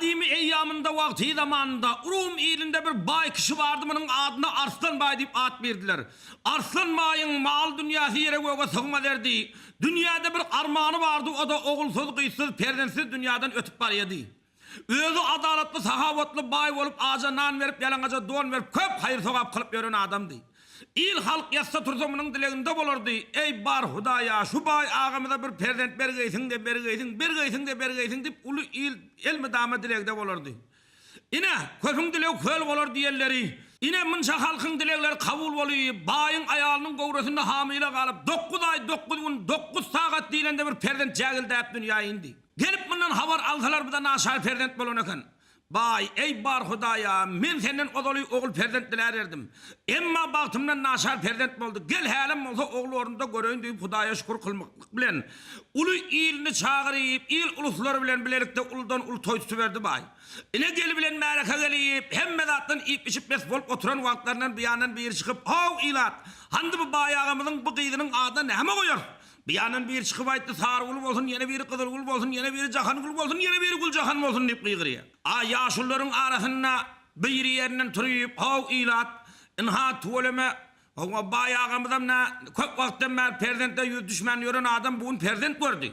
Gadymy eýýamynda wagty zamanynda Rum ilinde bir baý kişi bardy munuň adyna Arslan baý diýip at berdiler. Arslan baýyň mal-dünýäsi ýere-göge sygmaz erdi. Dünýäde bir armany bardy o-da ogulsyz, gyzsyz, perzentsiz dünýäden ötüp barýady. Özi adalatly, sahawatly baý bolup aja nan berip, ýalaňaja don berip köp haýyr-sogap kylyp ýören adamdy. Il-halk ýatsa-tursa munuň dileginde bolardy, Eý, bar Hudaý-a, şu baý agamyza bir perzent bergeýsiň-de, bergeýsiň, bergeýsiň-de, bergeýsiň diýip, uly il elmydama dilegde bolardy. Ine, köpüň dilegi köl bolar diýenleri, ine, munça halkyň dilegleri kabul bolyp, baýyň aýalynyň göwresinde hamyla galyp, dokuz aý, dokuz gün, dokuz sagat diýlende bir perzent jägildäp dünýä indi. Gelip mundan habar alsalar, bu-da naçar perzent bolan eken. Baý, eý, bar Hudaý-a, men senden ozaly ogul perzent dilär erdim. Emma bagtymdan naçar perzent boldy. Gel, hälem bolsa ogul ornunda göreýin diýip, Hudaýa şükür kylmaklyk bilen, uly ilini çagyryp, il-uluslary bilen bilelikde uludan uly toý tutuberdi baý. Ine, gelibilen märeke gelip, hemme zatdan iýip-içip mes bolup oturan wagtlaryndan bir ýandan biri çykyp, How, ilat, handy bu baý agamyzyň bu gyzynyň adyna näme goýarys? Bir ýandan biri çykyp aýtdy, Sarygül bolsun, ýene biri Gyzylgül bolsun, ýene biri Jahangül bolsun, ýene biri Güljahan bolsun diýip gygyrýar. A ýaşulularyň arasynda biri ýerinden turyp, How, ilat, ynha, tüweleme, hawa, baý agamyzam nä, köp wagtdan bäri perzente ýüz düşmän ýören adam bu gün perzent gördi.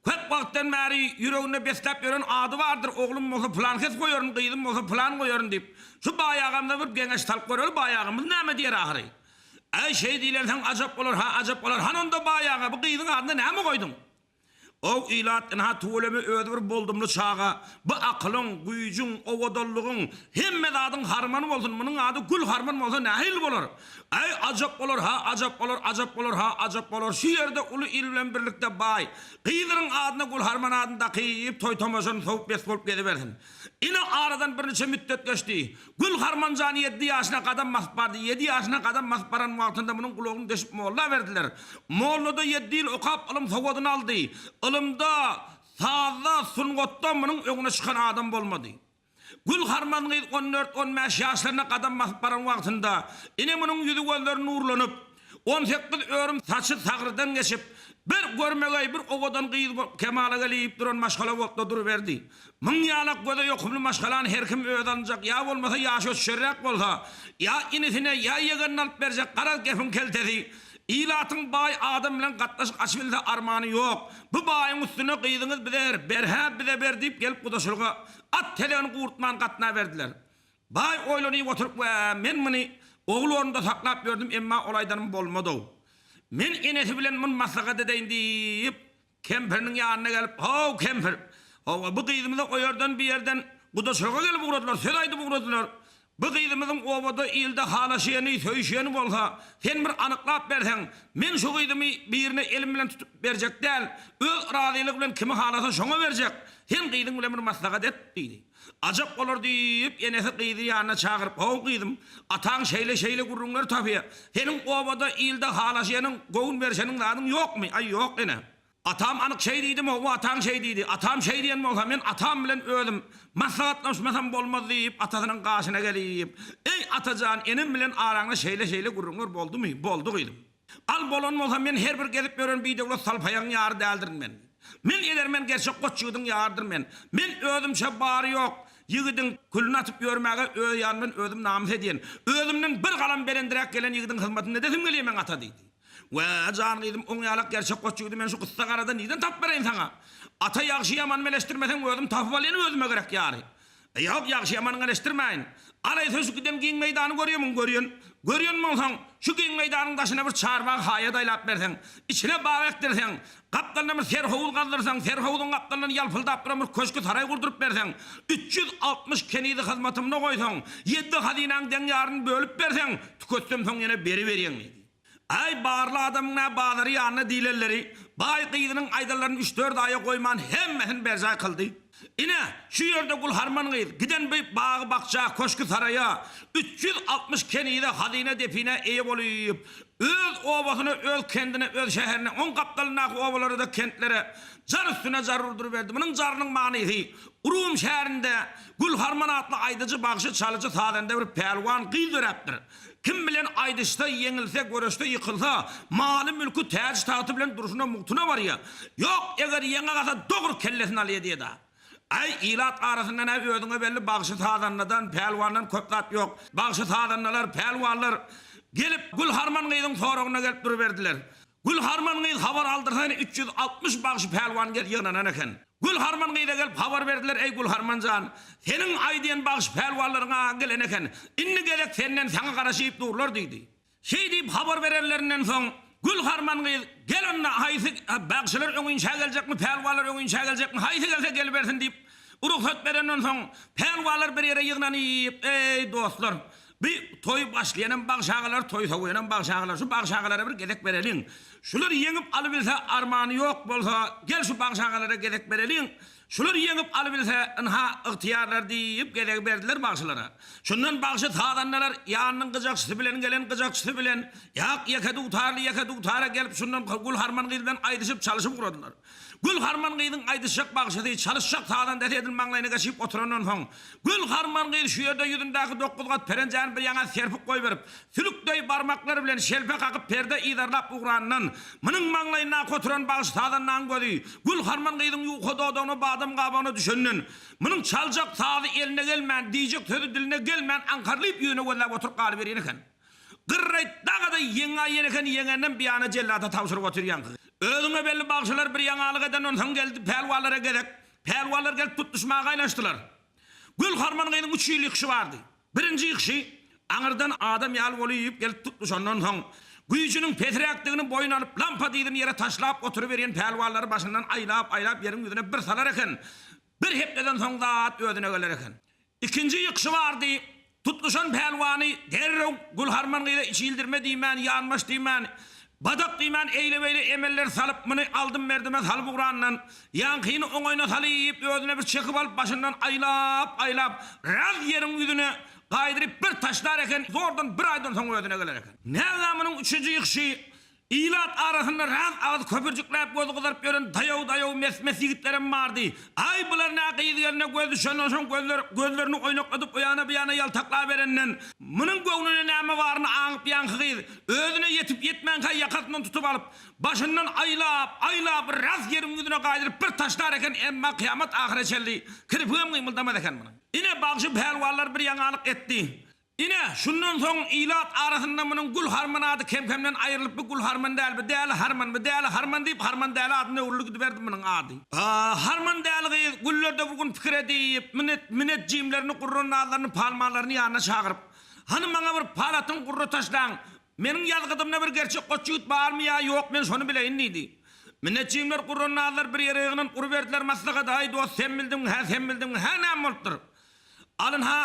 Köp wagtdan bäri ýüreginde besläp ýören ady bardyr, oglum bolsa pylankes goýaryn, gyzym bolsa pylan goýaryn diýip, şu baý agamyza bir geňeş salyp göreli, baý agamyz näme diýer ahyry. Äý, şeý diýlensoň ajap bolar, ha, ajap bolar. Hany onda baý aga, bu gyzyň adyna näme goýduň? Ow, ilat, ynha, tüweleme özi bir boldumly çaga. Bu akylyň, güýjüň, owadanlygyň, hemme zadyň harmany bolsun, munuň ady Gül harman bolsa nähili bolar? Äý, ajap bolar, ha, ajap bolar, ajap bolar, ha, ajap bolar. Şu ýerde uly il bilen birlikde baý, gyzynyň adyna Gül harman adyny dakyp, toý-tomaşany sowup mes bolup gezibersin. Ine, aradan birniçe mütdet geçdi. Gül Harmanjan ýeddi ýaşyna gadam basyp bardy. Ýedi ýaşyna gadam basyp baran wagtynda munuň gulagyny deşip molla berdiler. Molla-da ýeddi ýyl okap ylym-sowadyny aldy. Ylymda, sazda, sungatda munuň öňüne çykan adam bolmady. Gül Harman gyz on dört, on bäş ýaşlaryna gadam basyp baran wagtynda, ine munuň ýüzi-gözleri nurlanyp, 18 örüm saçy sagrydan geçip, bir görmegeý bir owadan gyz bolup kemala gelip duran maşgala bolupda duruberdi. Muň ýalak göze ýokumly maşgalany her kim özi alynjak, ýa bolmasa ýaşy ötüşerräk bolsa, ýa inisine, ýa ýegenine alyp berjek, garaz gepiň keltesi, ilatyň baý adam bilen gatnaşyk açybilse armany ýok. Bu baýyň üstüne gyzyňyz bize ber, ber-hä bize ber diýip gelip gudaçylyga at telegini gurtman gatnaberdiler. Baý oýlanyp oturyp wä men muny ogul ornunda saklap ýördüm emma ol aýdanym bolmadow. Men enesi bilen mun maslahat edeýin diýip kempiriniň ýanyna gelip how kempir hawa bu gyzymyza o ýerden bu ýerden gudaçylyga gelip ugradylar söz aýdyp ugradylar bu gyzymyzyň obada ilde halaşýany söýüşýäni bolsa sen bir anyklap berseň men şu gyzymy birine elim bilen tutup berjek däl öz razylygy bilen kimi halasa şoňa berjek sen gyzyň bilen bir maslahat et diýdi. Ajap bolar diýip, enesi gyzy ýanyna çagyryp, How, gyzym, ataň şeýle-şeýle gürrüňler tapýar. Seniň obada, ilde halaşýanyň, göwün berşeniň zadyň ýokmy? Aý, ýok, ene. Atam anyk şeý diýdimi? Hawa, ataň şeý diýdi. Atam şeý diýen bolsa, men atam bilen özüm maslahatlaşmasam bolmaz diýip, atasynyň gaşyna gelip, Eý, ata jan, enem bilen araňda şeýle-şeýle gürrüňler boldumy? Boldy, gyzym. Al bolan bolsa men her bir gezip ýören bidöwlet salpaýagyň ýary däldirin men. Men edermen gerçek goç ýigidiň ýarydyr men. Men özümçe bary ýok ýigidiň külüni atyp ýörmäge öz ýanymdan özüm namys edýän. Özümden bir galam belendiräk gelen ýigidiň hyzmatynda edesim gelýär meň ata diýdi. Wä, jan gyzym, oň ýalak gerçek goç ýigidi men şu gyssagarada nirden tapyp bereýin saňa? Ata ýagşy-ýamany meleşdirmeseň özüm tapyp alýan özüme gerek ýary. Ýok, ýagşy-ýamanyňy eleşdirmäýin. Alaýsa şu giden giň meýdany görýärmiň, görýän. Görýän bolsaň, şu giň meýdanyň daşyna bir çarbag haýat aýlap berseň, içine bag ekdirseň, gapdalyna bir serhowuz gazdyrsaň, serhowzuň gapdalyndan ýalpyldap duran bir köşki-saraý gurduryp berseň, 360 kenizi hyzmatymda goýsaň, ýedi hazynaň deň ýaryny bölüp berseň, tüketsem soň ýene beriberýäň diýdi. Äý, barly adamyň nä bazary ýanynda diýlenleri, baý gyzynyň aýdanlaryny üç-dört aýa goýman hemmesini berjaý kyldy. Ine, şu ýerde Gulharman gyz, giden bi bagy-bakja, köşki-saraýa, 360 kenize, hazyna-depinä eýe bolýup, öz obasyna, öz kendine, öz şäherine, oň gapdalyndaky obalara-da, kentlere jar üstüne jar urduryberdi. Munuň jarynyň manysy, Rum şäherinde Gulharman atly aýdyjy, bagşy, çalyjy, sazende bir pälwan gyz döräpdir. Kim bilen aýdyşsa, ýeňilse, göreşde ýykylsa, maly-mülki, täji-tagty bilen durşuna mugtuna barýar. Ýok, eger ýeňe galsa, dogry kellesini alýar diýed-ä. Aý, ilat arasynda-nä özüňe belli bagşy-sazandadan, pälwandan köp zat ýok. Bagşy-sazandalar, pälwanlar gelip, Gülharman gyzyň soragyna gelip duruberdiler. Gülharman gyz habar aldyrsa ine 360 bagşy pälwan gelip ýygnanan eken. Gülharman gyza gelip habar berdiler, Eý Gülharman jan, seniň aý diýen bagşy pälwanlaryň-a gelen eken. Indi gezek senden saňa garaşyp durlar diýdi. Şeý diýip habar berenlerinden soň, Gülharman gyz, Gel onda, haýsy bagşylar öňinçä geljekmi, pälwanlar öňinçä geljekmi, haýsy gelse gelibersin diýip, rugsat berenden soň, pälwanlar bir ýere ýygnanyp, Eý, dostlar, bi toý başlaýanam bagşy agalar, toý sowýanam bagşy agalar, şu bagşy agalara bir gezek bereliň. Şular ýeňip alybilse, armany ýok bolsa, gel şu bagşy agalara gezek bereliň. Şular ýeňip alybilse, ynha, ygtyýarlar diýip, gezegi berdiler bagşylara. Şundan bagşy sazandalar ýanynyň gyjakçysy bilen gelen gyjakçysy bilen, ýak, ýeke dutarly ýeke dutara gelip, şundan Gülharman gyz bilen aýdyşyp, çalyşyp ugradylar. Gülharman gyzyň aýdyşjak bagşysy, çalyşjak sazandasy edil maňlaýyna geçip oturandan soň, Gülharman gyz şu ýerde ýüzündäki dokuz gat perenjäni bir ýaňa serpip goýberip, sülük deý barmaklary bilen şelpe kakyp perde yzarlap ugrandan, munuň maňlaýyndaky oturan bagşy sazandaň gözi Gülharman gyzyň ýuka dodagyna badam gabagyna düşenden, munuň çaljak sazy eline gelmän, diýjek sözi diline gelmän aňkarylyp ýüzüne gözläp oturyp galyberýän eken. Gyrraýt daga-da ýeňňä eken, ýeňenden buýana jellata tabşyryp otyr ýaňky. Özüňe belli bagşylar bir ýaňalyk edenden soň geldi pälwanlara gezek. Pälwanlar gelip tutluşmaga gaýnaşdylar. Gülharman gyzyň üç hili ýykyşy bardy. Birinji ýykyşy, aňyrdan adam ýaly bolýup gelip tutluşandan soň, güýjüniň pesräkdigini boýun alyp, lampa dyzyny ýere taşlap oturyberýän pälwanlary başyndan aýlap-aýlap ýeriň ýüzüne bir salar eken. Bir hepdeden soň zat özüne geler eken. Ikinji ýykyşy bardy. Tutluşan pälwany derrew Gülharman gyza iç ildirme diýmän, ýanbaş diýmän, badak diýmän eýle-beýle emeller salyp, muny aldym-berdime salyp ugrandan, ýaňkyny oňaýyna salyp, özüne bir çekip alyp başyndan aýlap-aýlap, raz ýeriň ýüzüne gaýdyryp bir taşlar eken, zordan bir aýdan soň özüne geler eken. Näge munuň üçünji ýykyşy Ilat arasynda raz agyz köpürjikläp gözi gyzaryp ýören daýaw-daýaw mes-mes ýigitlerem bardy. Aý, bular nä gyz-gelne göz düşenden soň gözler gözlerini oýnakladyp o ýana-bu ýana ýaltaklaberenden, munuň göwnüne näme baryny aňyp ýaňky gyz, özüne ýetip-ýetmänkä ýakasyndan tutup alyp, başyndan aýlap, aýlap, raz ýeriň ýüzüne gaýdyryp bir taşlar eken, emma kyýamat ahyra çenli kirpigem gymyldamaz eken munuň. Ine, bagşy pälwanlar bir ýaňalyk etdi. Ine, şundan soň ilat arasynda munuň Gül Harman ady kem-kemden aýrylyp, bu Gül Harman däl, bu Däli Harman, bu Däli Harman diýip, Harman Däli adyna öwrüldi gidiberdi munuň ady. Harman Däli gyz günlerde bir gün pikir edip, münet, müneçjimlerini, gurrandazlaryny, palmanlaryny ýanyna çagyryp, Hany maňa bir pal atyň, gurra taşlaň, meniň ýazgydymda bir gerçek goç ýigit barmy ýa ýok, men şony bileýin diýdi. Müneçjimler, gurrandazlar bir ýere ýygnanyp uruberdiler maslahata, Aý dost, sen bildiň, hä, sen bildiň, hä, näme bolupdyr? Alyn-ha,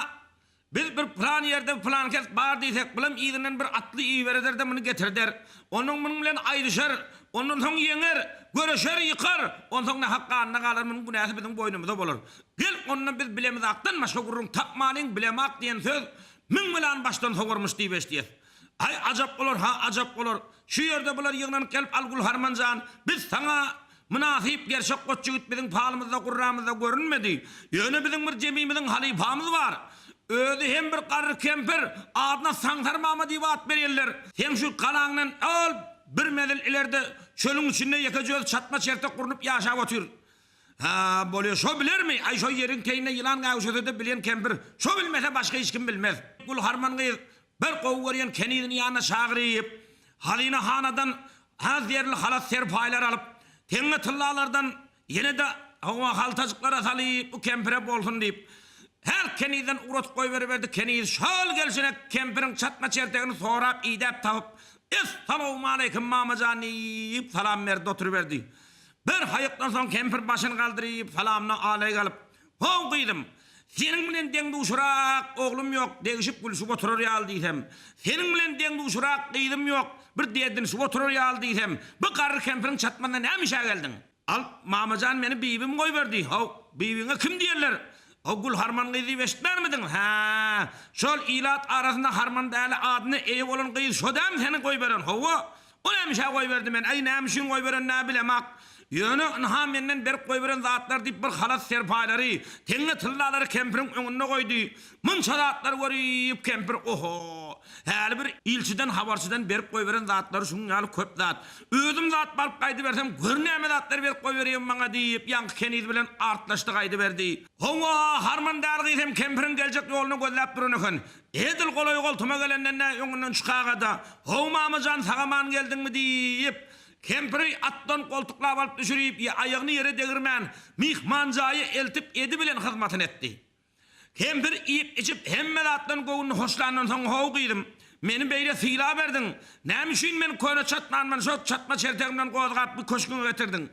Biz bir pylan ýerde pylankes bar diýsek, bulam yzyndan bir atly ibereder-de muny getirder. Onnoň munuň bilen aýdyşar, ondan soň ýeňer, göreşer, ýykar, onsoň nähak ganyna galar, munuň günäsi biziň boýnumyza bolar. Gel, onda biz bilemizakdan başga gürrüň tapmalyň, bilemak diýen söz müň belany başdan sowarmyş diýip eşidýäs. Aý, ajap bolar, ha, ajap bolar. Şu ýerde bular ýygnanyp gelip, Al Gülharman jan, biz saňa Mynasyp gerçek goç ýigit biziň palymyzda, gurramyzda görünmedi. Ýöne biziň bir jemimiziň halypamyz bar. Özi hem bir garry kempir, adyna Saňsar mama diýip at berýärler. Seň şu galaňdan ol bir mezil ilerde çölüň içinde ýekeje özi çatma-çertek gurnup ýaşap otyr. Hä, bolýa, şo bilermi? Aý, şo ýeriň teýinde ýylan gäwüşese-de bilýän kempir. Şo bilmese, başga hiç kim bilmez. Gulharman gyz Bir gowy görýän kenizini ýanyna çagyryp, hazyna-hanadan has zerli halat-serpaýlar alyp, teňňe-tyllalardan ýene-de howa haltajyklara salyp, bu kempire bolsun diýip, her kenizden ugratyp goýberiberdi. Keniz şol gelşine kempiriň çatma-çertegini sorap, idäp tapyp, Essalawmaleýkim, mama jan diýip, salam berdi oturyberdi. Bir haýykdan soň kempir başyny galdyryp, salamyna aleý galyp, How, gyzym, seniň bilen deň-duşurak oglum ýok, degşip-gülşüp oturar ýaly diýsem, seniň bilen deň-duşurak gyzym ýok, bir derdinişip oturar ýaly diýsem, bu garry kempiriň çatmasyna näme işe geldiň? Al, mama jan, meni bibim goýberdi. How, bibiňe kim diýerler? How, Gülharman gyz diýip eşitmänmidiň? Hä, şol ilat arasynda Harman däli adyna eýe bolan gyz şo dämi seni goýberen? Hawa, O nämişä goýberdi men, äý näme üçin goýberen-ä bilemak. Ýöne ynha menden berip goýberen zatlar diýip bir halat serpaýlary, teňňe tyllalary kempiriň öňünde goýdy. Munça zatlary görüp kempir oho! Häli bir ilçiden, habarçydan berip goýberen zatlary şuň ýaly köp zat. Özüm zat baryp gaýdybersem, gör näme zatlar berip goýberýän maňa diýip, ýaňky keniz bilen artlaşdy gaýdyberdi. Hawa, harman däl gyz hem kempiriň geljek ýoluny gözläp duran eken. Edil golaý-goltuma gelenden-de öňünden çykaga-da, How, mama jan, sag-aman geldiňmi diýip, kempiri atdan goltuklap alyp düşürip, aýagyny ýere degirmän, myhman jaýa eltip, edi bilen hyzmatyny etdi. Kempir iýip-içip, hemme zatdan göwni hoşlandan soň, How, gyzym, meni beýle sylaberdiň. Näme üçin meni köne çatmandan, şo çatma çeltegimden gozgap, bu köşgüňe getirdiň?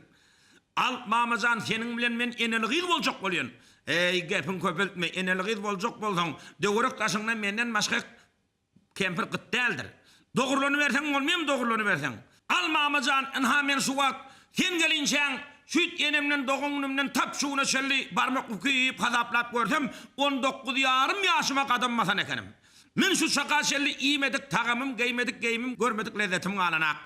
Al, mama jan, seniň bilen men eneli-gyz boljak bolýan. Eý, gepiňi köpeltme, eneli-gyz boljak bolsaň, töwerek-daşyňda menden başga kempir gyt däldir. Dogrulanyberseň bolmaýarmy, dogrulanyberseň. Al, mama jan, ynha men şu wagt sen gelinçäň süýt enemden dogan günümden tap şu güne çenli barmak büküp hasaplap görsem, 19 ýarym ýaşyma gadam basan ekenim. Men şu çaka çenli iýmedik tagamym, geýmedik geýimim, görmedik lezzetim galanak.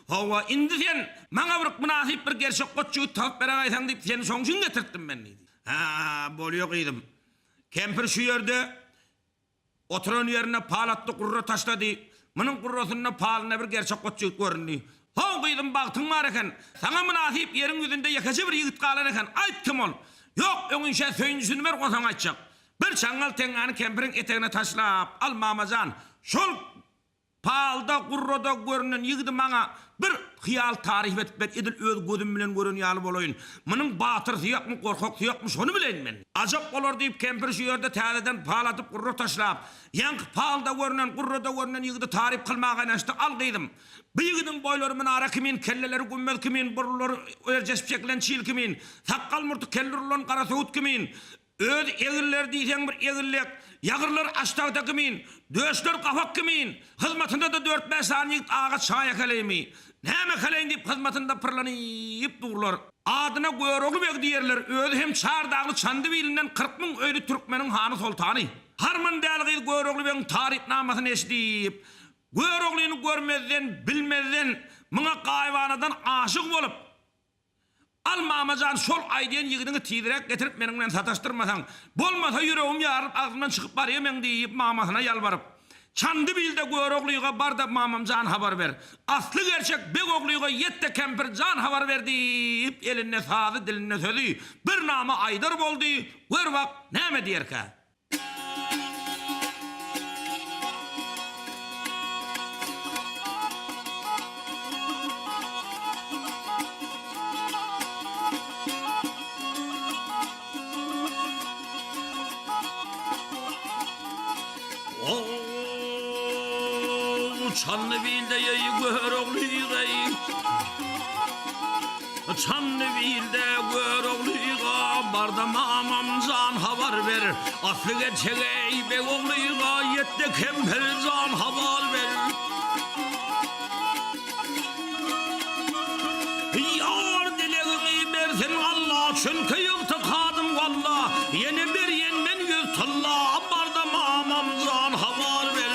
Hawa, indi sen maňa bir mynasyp bir gerçek goç ýigit tapyp beräýseň diýip, seni şoň üçin getirtdim men diýdi. Hä, bolýa gyzym. Kempir şu ýerde oturan ýerinde pal atdy, gurra taşlady. Munuň gurrasynda palynda bir gerçek goç ýigit göründi. How, gyzym, bagtyň bar eken. Saňa mynasyp ýeriň ýüzünde ýekeje bir ýigit galan eken. Aýt, kim ol? Ýok, öňinçä söýünjisini ber, onsoň aýtjak. Bir çaňňal teňňäni kempiriň etegine taşlap, Al, mama jan, şol palda, gurrada görünen ýigidi maňa bir hyýal taryp edip ber, edil öz gözüm bilen gören ýaly bolaýyn. Munuň batyr syýakmy, gorkak syýakmy, şony bileýin men. Ajap bolar, diýip, kempir şu ýerde täzeden pal atyp, gurra taşlap, ýaňky palda görünen, gurrada görünen ýigidi taryp kylmaga gaynaşdy, Al, gyzym, bu ýigidiň boýlary minara kimin, kelleleri gümmez kimin, burunlary erjeşip çekilen çil kimin, sakgal-murty kelle urulan gara söwüt kimin, Öz eginleri diýseň bir eginlek, ýagyrlary aştagta kimin, döşler gapak kimin, hyzmatynda-da dört-bäş sany ýigit aga çaý äkeleými, näme äkeleýin diýip hyzmatynda pyrlanyp durlar. Adyna Görogly beg diýerler, özi hem çar dagly Çandybilinden 40 müň öýli türkmeniň hany-soltany. Harman däli gyz Görogly begiň tarypnamasyny eşidip, Göroglyny görmezden, bilmezden, muňa gaýybanadan aşyk bolup, Al mamajan şol aýdýan ýigidiňi tizräk getirip meniň bilen sataşdyrmasaň, bolmasa ýüregim ýarylyp agzymdan çykyp barýa meň diýip mamasyna ýalbaryp, Çandybilde Göroglyga bar-da mamamjan habar ber. Asly gerçek beg oglyga ýet-de kempir jan habar ber diýip elinde sazy dilinde sözi bir nama aýdar boldy, gör bak näme diýerkä. Çandybilde ýeý Görogly eý. Çandybilde Göroglyga bar-da mamam jan habar ber. Asly gerçek eý beg oglyga ýet-de kempir jan habar ber. Ýar dilegiňi bersin Alla, çünki ygtykadym walla, Ýene berýän men ýüz tylla, bar-da mamam jan habar ber.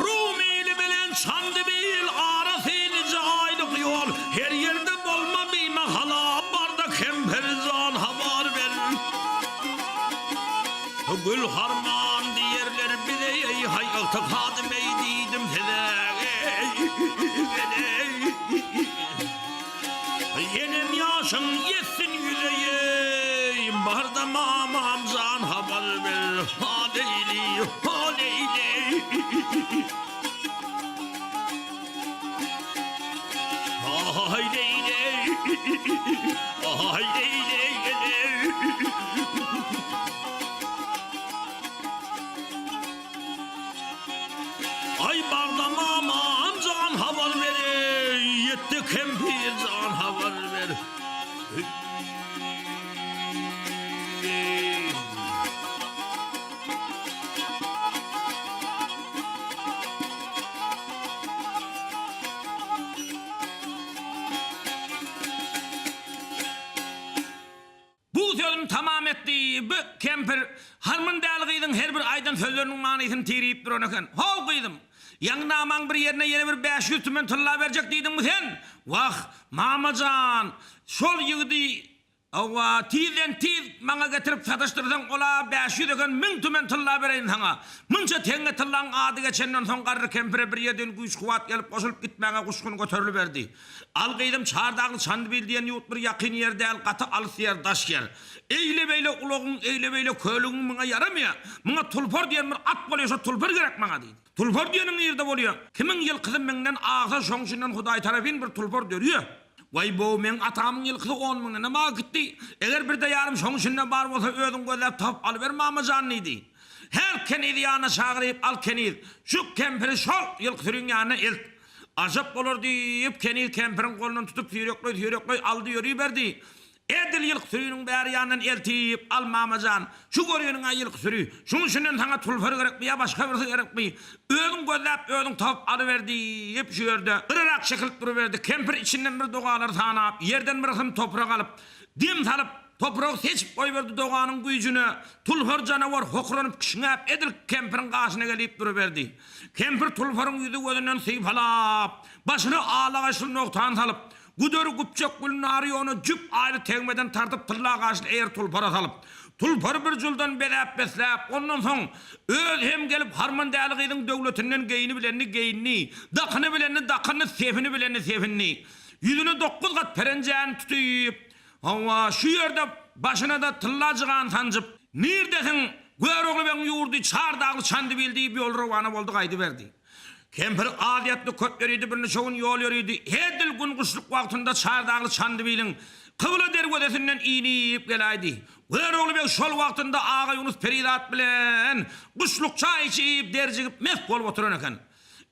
Rum ili bilen Çandybil arasy nije aýlyk ýol, Her ýerde bolma bimahala, bar-da kempir jan habar ber. Gül harman diýerler bize eý haý ygtykadym eý diýdim size eý Enem ýaşyň ýetsin ýüze eý bar-da mamam jan habar ber ha leýli ha leýli Aý leýli aý leýli Aý barda mamam jan habar ber eý ýetdi kempir jan habar ber. Bu sözüni tamam etdi. Bu kempir Harmyn däli gyzyň her bir aýdan sözleriniň manysyny tirip duran eken. How, gyzym! Ýaňy namaň bir ýerine ýene bir 500 tümen tylla berjek diýdiňmi sen? Wah, mama jan, şol ýigidi. Hawa, tizden-tiz maňa getirip sataşdyrsaň, ol-a 500 eken, 1000 tümen tylla bereýin saňa. Munça teňňe tyllaň ady geçenden soň garry kempire bir ýerden güýç-kuwwat gelip goşulyp gitmäge guşgun göteriliberdi. Al gyzym, Çardagly Çandybil diýen ýurt bir ýakyn ýer däl, gaty alys ýer, daş ýer. Eýle-beýle ulagyň, eýle-beýle kölügiň muňa ýaramaýar. Muňa tulpar diýen bir at bolýar, şo tulpar gerek maňa diýdi. Tulpar diýeniň nirde bolýar? Kimiň ýylkysy müňden agsa, şoň içinden Hudaý tarapyn bir tulpar dörýär. Waý-bow, meň atamyň ýylkysy on müňdenem agyp gitdi. Eger birde ýarym şoň içinde bar bolsa, özüň gözläp tapyp alyber, mama jan, diýdi. Häl kenizi ýanyna çagyryp, Al keniz, şu kempiri şol ýylky süriň ýanyna elt. Ajap bolar diýip, keniz kempiriň golundan tutup süýrekleý-süýrekleý aldy ýöriberdi. Edil ýylky süriniň bäri ýanyndan eltip, Al, mama jan, şu görýäniň-ä ýylky süri. Şuň içinden saňa tulpar gerekmi ýa başga birisi gerekmi, özüň gözläp, özüň tapyp alyber diýip, şu ýerde gyrarak çekilip duruberdi. Kempir içinden bir dogalar sanap, ýerden bir gysym toprak alyp, dem salyp, topragy seçip goýberdi doganyň güýjüne. Tulpar janawar hokranyp, kişňäp, edil kempiriň gaşyna gelip duruberdi. Kempir tulparyň ýüzi-gözünden sypalap, başyna alagaçly nogtan salyp, Güderi güpjek Gülnary ýona jüp aýly tegmeden tartyp tylla gaşly eýer tulpara salyp, tulpary bir juldan bezäp-besläp, ondan soň özi hem gelip Harmandäli gyzyň döwletinden geýinibilenini geýindi, dakynybilenini dakyndy, sepinibilenini sepindi. Ýüzüne dokuz gat perenjäni tutyp, hawa, şu ýerde başyna-da tylla jygany sanjyp, Nirdesiň, Görogly begiň ýurdy Çar dagly Çandybil diýip ýol rowana boldy gaýdyberdi. Kempir az ýatdy, köp ýöridi, birniçe gün ýol ýöridi. Edil gün guşluk wagtynda Çardagly Çandybiliň kybla derwezesinden inip geläýdi. Görogly beg şol wagtynda Agaýunus perizat bilen guşluk çaý içip, derjigip, mes bolup oturan eken.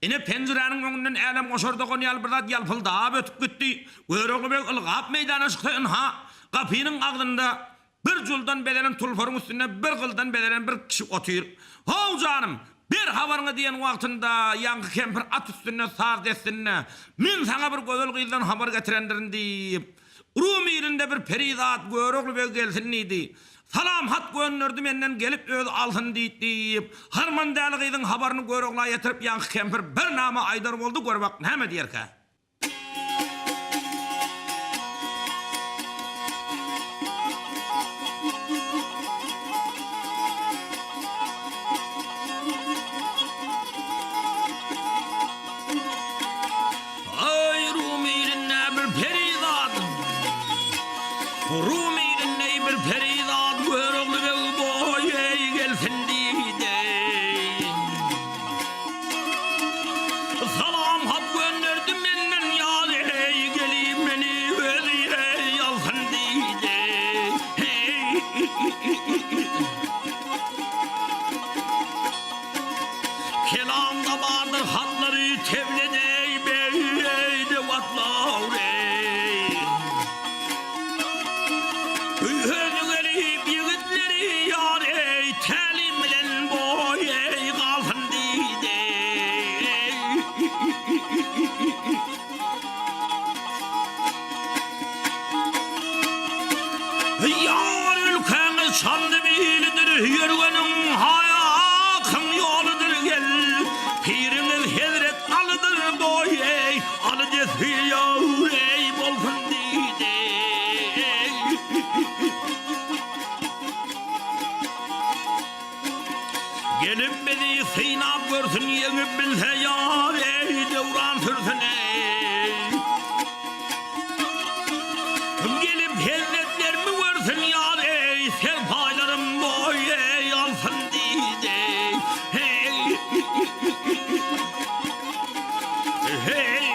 Ine, penjiräniň öňünden älemgoşar dogan ýaly bir zat ýalpyldap ötüp gitdi. Görogly beg ylgap meýdana çyksa, ynha, gapynyň agzynda Bir juldan bezelen tulparyň üstünde bir gyldan bezelen bir kişi otyr. How janym, ber habaryňy diýen wagtynda ýaňky kempir at üstünde saz dessinde, Men saňa bir gözel gyzdan habar getirendirin diýip, Rum ilinde bir perizat Görogly beg gelsin diýdi. Salam hat gönderdi menden gelip özi alsyn diýdi diýip, Harmandäli gyzyň habaryny Görogla ýetirip ýaňky kempir bir nama aýdar boldy, gör bak näme diýerkä. Aý, Rum ilinde bir perizat, Rum ilinde bir perizat Görogly beg boý-eý gelsin diýdi. Salam hat gönderdi menden ýar eý gelip meni özi eý alsyn diýdi heý. Kelamda bardyr hatlary tebledeý beý eý dewatlar eý. Özi gelip ýigitleri ýar eý tälim bilen boý eý galsyn diýdi. Ýar ülkäňiz Çandybilidir ýörgeniň haýakyň ýoludyr gel piriňiz Hezret Alydyr boý eý Aly desi ýar eý bolsun diýdi. Gelip bizi synap görsün ýeňip bilse ýar eý döwran sürsün eý. Gelip hezretlerimi görsün ýar eý serpaýlarym boý eý alsyn diýdi heý. Heý.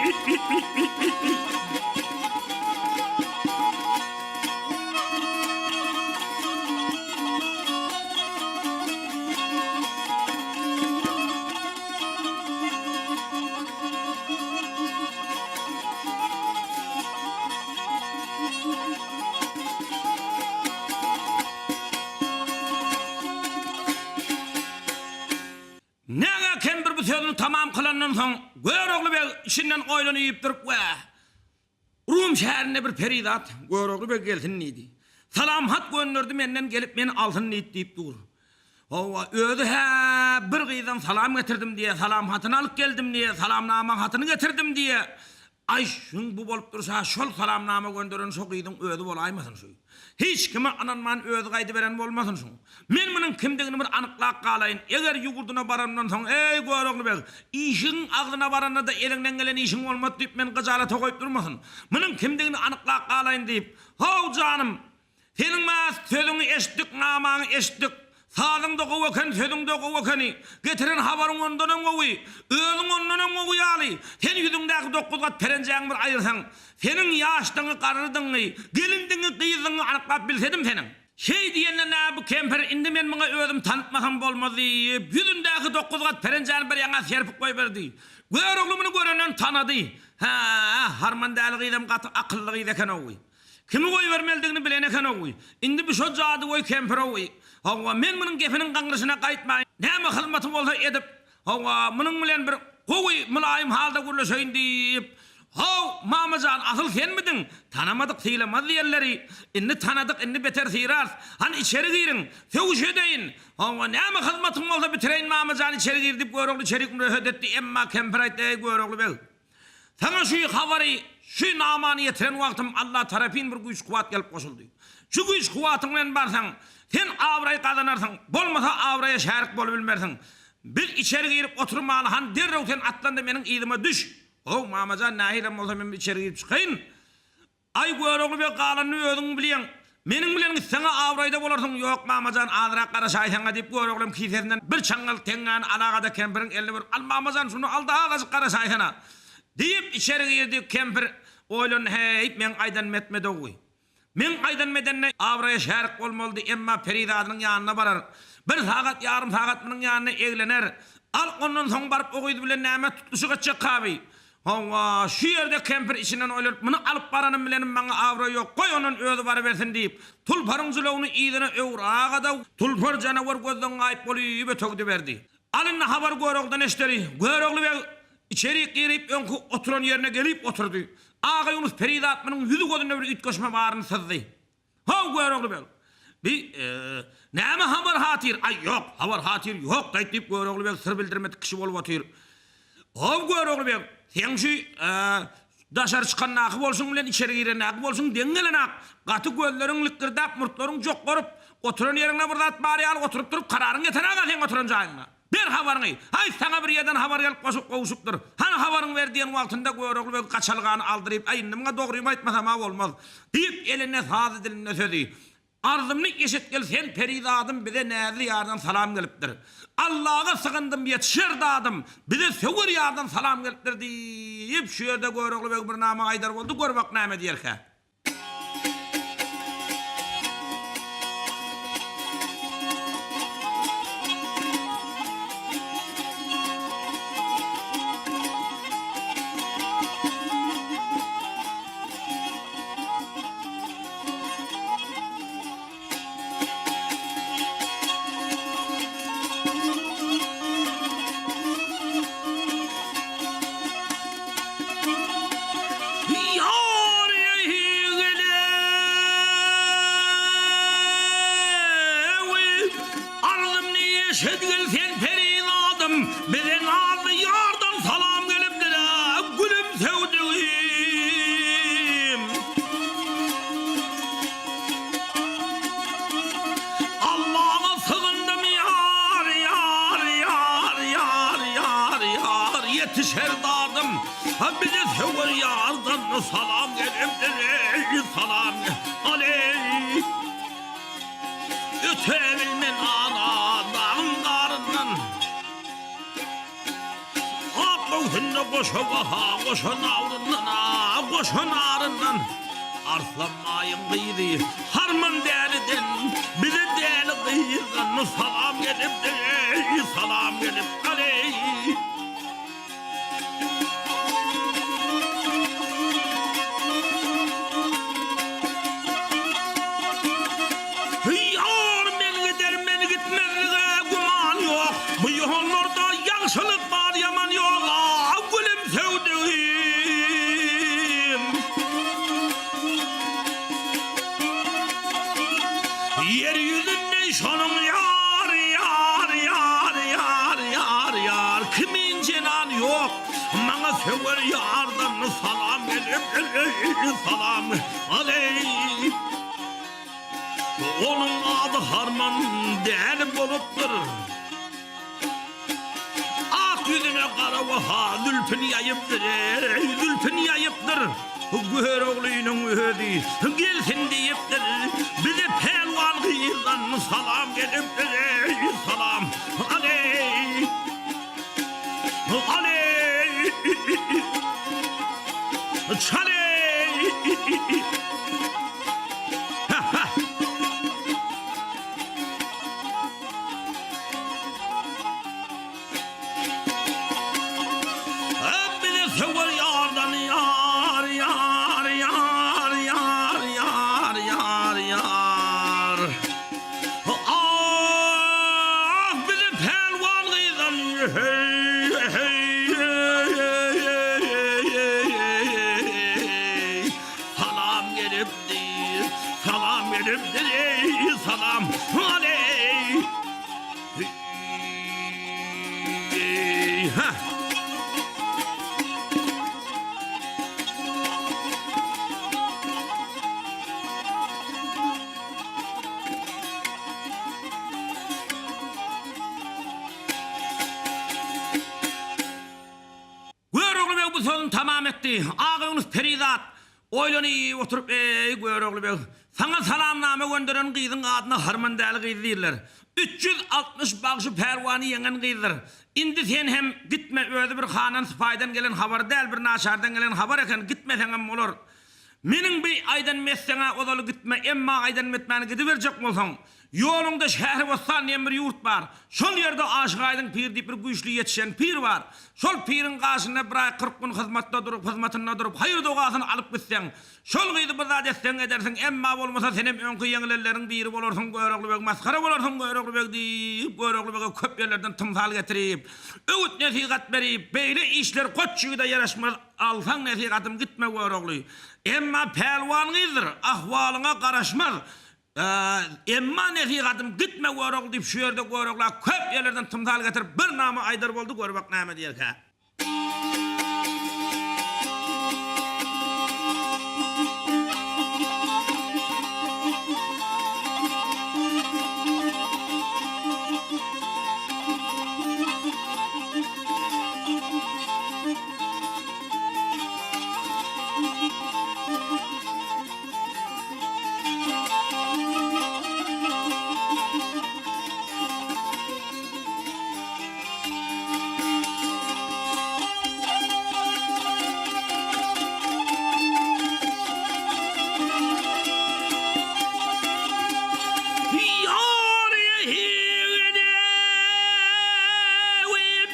Näge kempir bu sözüni tamam kylandan soň, Görogly beg içinden oýlanyp durup, Wäh! Rum şäherinde bir perizat Görogly beg gelsin diýdi. Salam hat gönderdi menden gelip meni alsyn diýip diýip dur. Hawa, özi-hä bir gyzdan salam getirdim diýýär, salam hatyny alyp geldim diýýär, salamnamaň hatyny getirdim diýýär. Aý, şuň bu bolup durşa şol salamnama gönderen şo gyzyň özi bolaýmasyn şu. Hiç kime ynanman özi gaýdyberen bolmasyn şuň. Men munuň kimdigini bir anyklap galaýyn. Eger ýurduna baranymdan soň, Eý, Görogly beg, işigiň agzyna baranda-da eliňden gelen işiň bolmady diýip meni gyjalata goýup durmasyn. Munuň kimdigini anyklap galaýyn diýip, How, janym, Seniň maňa sözüňi eşitdik, namaňy eşitdik. Sazyň-da gowy eken, sözüň-de gowy ekeni. Getiren habaryň ondanam gowy. Özüň ondanam gowy ýaly. Sen ýüzüňdäki dokuz gat perenjäňi bir aýyrsaň, seniň ýaşdygyňy, garrydygyňy, gelindigiňi, gyzdygyňy anyklap bilsedim seniň. Şeý diýende nä bu kempir, indi men muňa özüm tanytmasam bolmaz diýip, ýüzündäki dokuz gat perenjäni bir ýaňa serpip goýberdi. Görogly muny görenden tanady. Hä, Harmandäli gyzam gaty akylly gyz eken-ow. Kimi goýbermelidigini bilen eken-ow. Indi bu şo jadygöý kempir-ow. Hawa, men munuň gepiniň gaňryşyna gaýtmaýyn. Näme hyzmaty bolsa edip, hawa, munuň bilen bir gowy, mylaýym halda gürleşeýin diýip, How, mama jan, asyl senmidiň? Tanamadyk sylamaz diýenleri. Indi tanadyk, indi beter syrarys. Hany, içeri giriň, sögüş edeýin. Hawa, näme hyzmatyň bolsa bitireýin, mama jan, içeri gir diýip, Görogly içerik mürehet etdi. Emma kempir aýtdy, Eý, Görogly beg! Saňa şu habary, şu namany ýetiren wagtym Alla tarapyn bir güýç-kuwwat gelip goşuldy. Şu güýç-kuwwatyň bilen barsaň, sen abraý gazanarsyň, bolmasa abraýa şärik bolubilmersiň. Biz içeri girip oturmaly, hany derrew sen atlan-da meniň yzyma düş. How, mamajan, nähilem bolsa men bir içeri girip çykaýyn. Aý, Görogly beg, galanyny özüň bilýäň. Meniň bilen gitseň-ä abraýda bolarsyň. Ýok, mama jan, azrak garaşaýsaň-a, diýip, Göroglam kisesinden bir çaňňal teňňäni alagada kempiriň eline berip, Al, mama jan, şuny al-da, azajyk garaşaýsana! Diýip, içeri girdi. Kempir oýlandy, Häý, meň aýdanym etmedi-ow. Meň aýdanym edende abraýa şärik bolmalydy, emma perizadynyň ýanyna barar. Bir sagat, ýarym sagat munuň ýanynda eglener. Al, ondan soň baryp o gyz bilen näme tutluşyk etjek kaby? Hawa, şu ýerde kempir içinden oýlanyp, muny alyp baranym bilenim maňa abraý ýok, goý ondan özi barybersin diýip, tulparyň jylawyny yzyna öwraga-da, tulpar janawar gözden gaýyp bolyp ötegdiberdi. Al indi habary Göroglydan eşideli. Görogly beg içerik girip, öňki oturan ýerine gelip oturdy. Agaýunus perizat munuň ýüzi-gözünde bir üýtgeşme baryny syzdy. How, Görogly beg! Bi, näme habar-hatyr? Aý, ýok, habar-hatyr ýok-daýt, diýip, Görogly beg syr bildirmedik kişi bolup otyr. How, Görogly beg, seň şu, daşary çykandaky bolşuň bilen içeri girendäki bolşuň deň gelenak. Gaty gözleriň likgirdäp, murtlaryň jokgaryp, oturan ýeriňde bir zat bar ýaly oturyp durup, kararyň ýetenak-a seň oturan jaýyňda. Ber habaryňy! Haý, saňa bir ýerden habar gelip goşup gowşupdyr. Hany habaryňy ber diýen wagtynda Görogly beg gaçalgany aldyryp, Aý, indi muňa dogrymy aýtmasam-a bolmaz. Diýip, elinde sazy, dilinde sözi. Arzymny eşitgil sen perizadym bize näzli ýardan salam gelipdir. Allaga sygyndym ýetişer dadym, bize söwer ýardan salam gelipdir diýip, şu ýerde Görogly beg bir nama aýdar boldy, gör bak näme diýerkä. Ýar eýgelewi, Arzymny eşitgil sen perizadym, Bize nazly ýardan salam gelipdir-ä, gülüm söwdügim. Allaga sygyndym ýar, ýar, ýar, ýar, ýar, ýar, Ýetişer dadym. Bize söwer ýardan salam gelipdir eý salam aleý Öte bilmen ana dagyň garyndan Ak göwsünde goşa baha goşa nawryndan a goşa naryndan Arslan baýyň gyzy Harman däliden bize däli gyzdan salam gelipdir eý salam gelip aleý. Ýar men gider men gitmezlige güman ýok Bu ýollarda ýagşylyk bar ýaman ýok A gülüm söwdügim Ýer ýüzünde şonuň ýar ýar ýar ýar ýar ýar Kimin jenan ýok Maňa söwer ýardan salam. Salam aleý. Onuň ady Harman däli bolupdyr. Ak ýüzüne gara waha zülpün ýaýypdyr, eý, zülpün ýaýypdyr. Göroglynyň özi gelsin diýipdir. Bize pälwan gyzdan salam gelipdir, eý, salam aleý. Aleý. Çaleý. Ha-ha. Bizi söwer ýardan ýar, ýar, ýar, ýar, ýar, ýar, ýar. Ah, bizi pälwan gyzdan heý, heý, heý, heý, heý, heý, heý. Salam gelipdi, salam gelipdi, eý, salam, aleý. Heý, ha. Görogly beg bu sözüni tamam etdi. Agaýunus perizat oýlanyp oturyp, Eý, Görogly beg, saňa salamnama gönderen gyzyň adyna Harmandäli gyz diýrler. 360 bagşy pälwany ýeňen gyzdyr. Indi sen hem gitme, özi bir handan sypaýydan gelen habar däl, bir naçardan gelen habar eken, gitmeseňem bolar. Meniň bi aýdan messeňä ozaly gitme, emma aýdan metmäni gidiberjek bolsaň, ýoluňda Şähribossan diýen bir ýurt bar. Şol ýerde Aşyk Aýdyň pir diýip bir güýçli ýetişen pir bar. Şol piriň gaşynda bir aý 40 gün hyzmatda durup, hyzmatynda durup, haýyr-dogasyny alyp gitseň, şol gyzy bir zat etseň edersiň, emma bolmasa senem öňki ýeňilenleriň biri bolarsyň, Görogly beg masgara bolarsyň, Görogly beg diýip, Görogly bege köp ýerlerden tymsal getirip, öwüt-nesihat berip, beýle işler goç ýigide ýaraşmaz, Alsaň nesihatym gitme Görogly. Emma pälwan gyzdyr, ahwalyňa garaşmaz. Emma nesihatym gitme Görogly diýip şu ýerde Görogla köp ýerlerden tymsal getirip bir nama aýdar boldy gör bak näme diýerkä.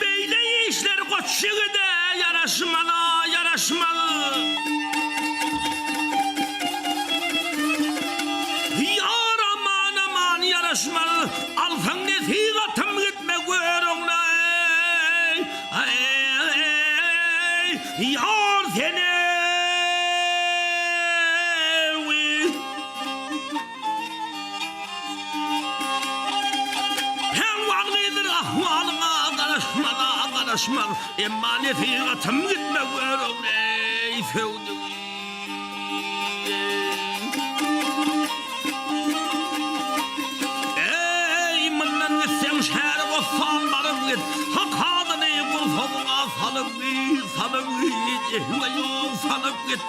Beýle işler goç ýigide ýaraşmaz-a, ýaraşmaz. Ýar aman-aman ýaraşmaz. Alsaň nesihatym gitme görüňle-eý, eý, ýar seni. Pälwan gyzyň ahwalyňa garaşmaz-a, garaşmaz. Emma nesihatym gitme görüň-eý, söwdügim. Eý, mundan gitseň şähere bossan baryp git. Hak adyny gursagyňa salyp git, salyp git, ehwe ýok, salyp git.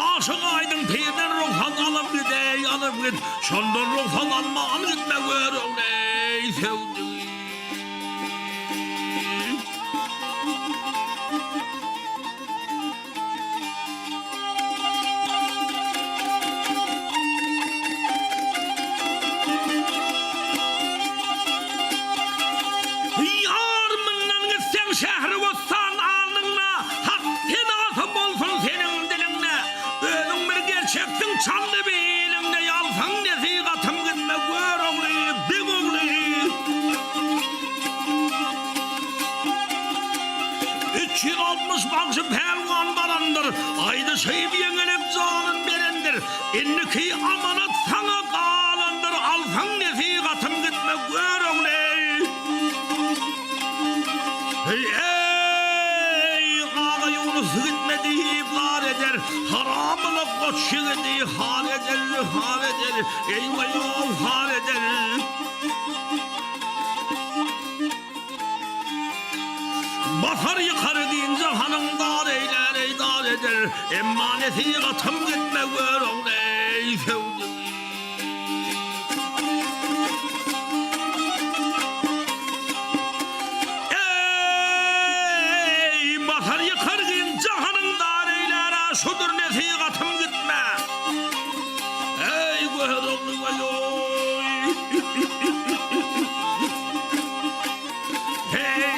Aşyk Aýdyň pirden rugsat alyp git, eý, alyp git. Şondan rugsat alman gitme görüň, eý, söwdügim. Ýar mundan gitseň şähri-bossan alnyňda, Hak senasy bolsun seniň diliňde. Özüň bir gerçeksiň çaldy biliňde, Ýalsaň nesihatym gitme Görogly, beg ogly. 360 bagşy pälwan barandyr, Aýdyşyp ýeňilip janyn berendir. Indiki amanat saňa galandyr, Alsaň nesihatym gitme Görogly. Eý! Goç ýigidi har eder, har eder, eý-waý-ow, har eder. Basar ýykar giň jahanyň dar eýlär, eý, dar eder. Emma nesihatym gitme Görogly, eý, söwdügim. Eý, basar ýykar giň jahanyň dar eýlär-ä, şudur nesihatym gitme. Eý, Görogly, waý-oý. Heý.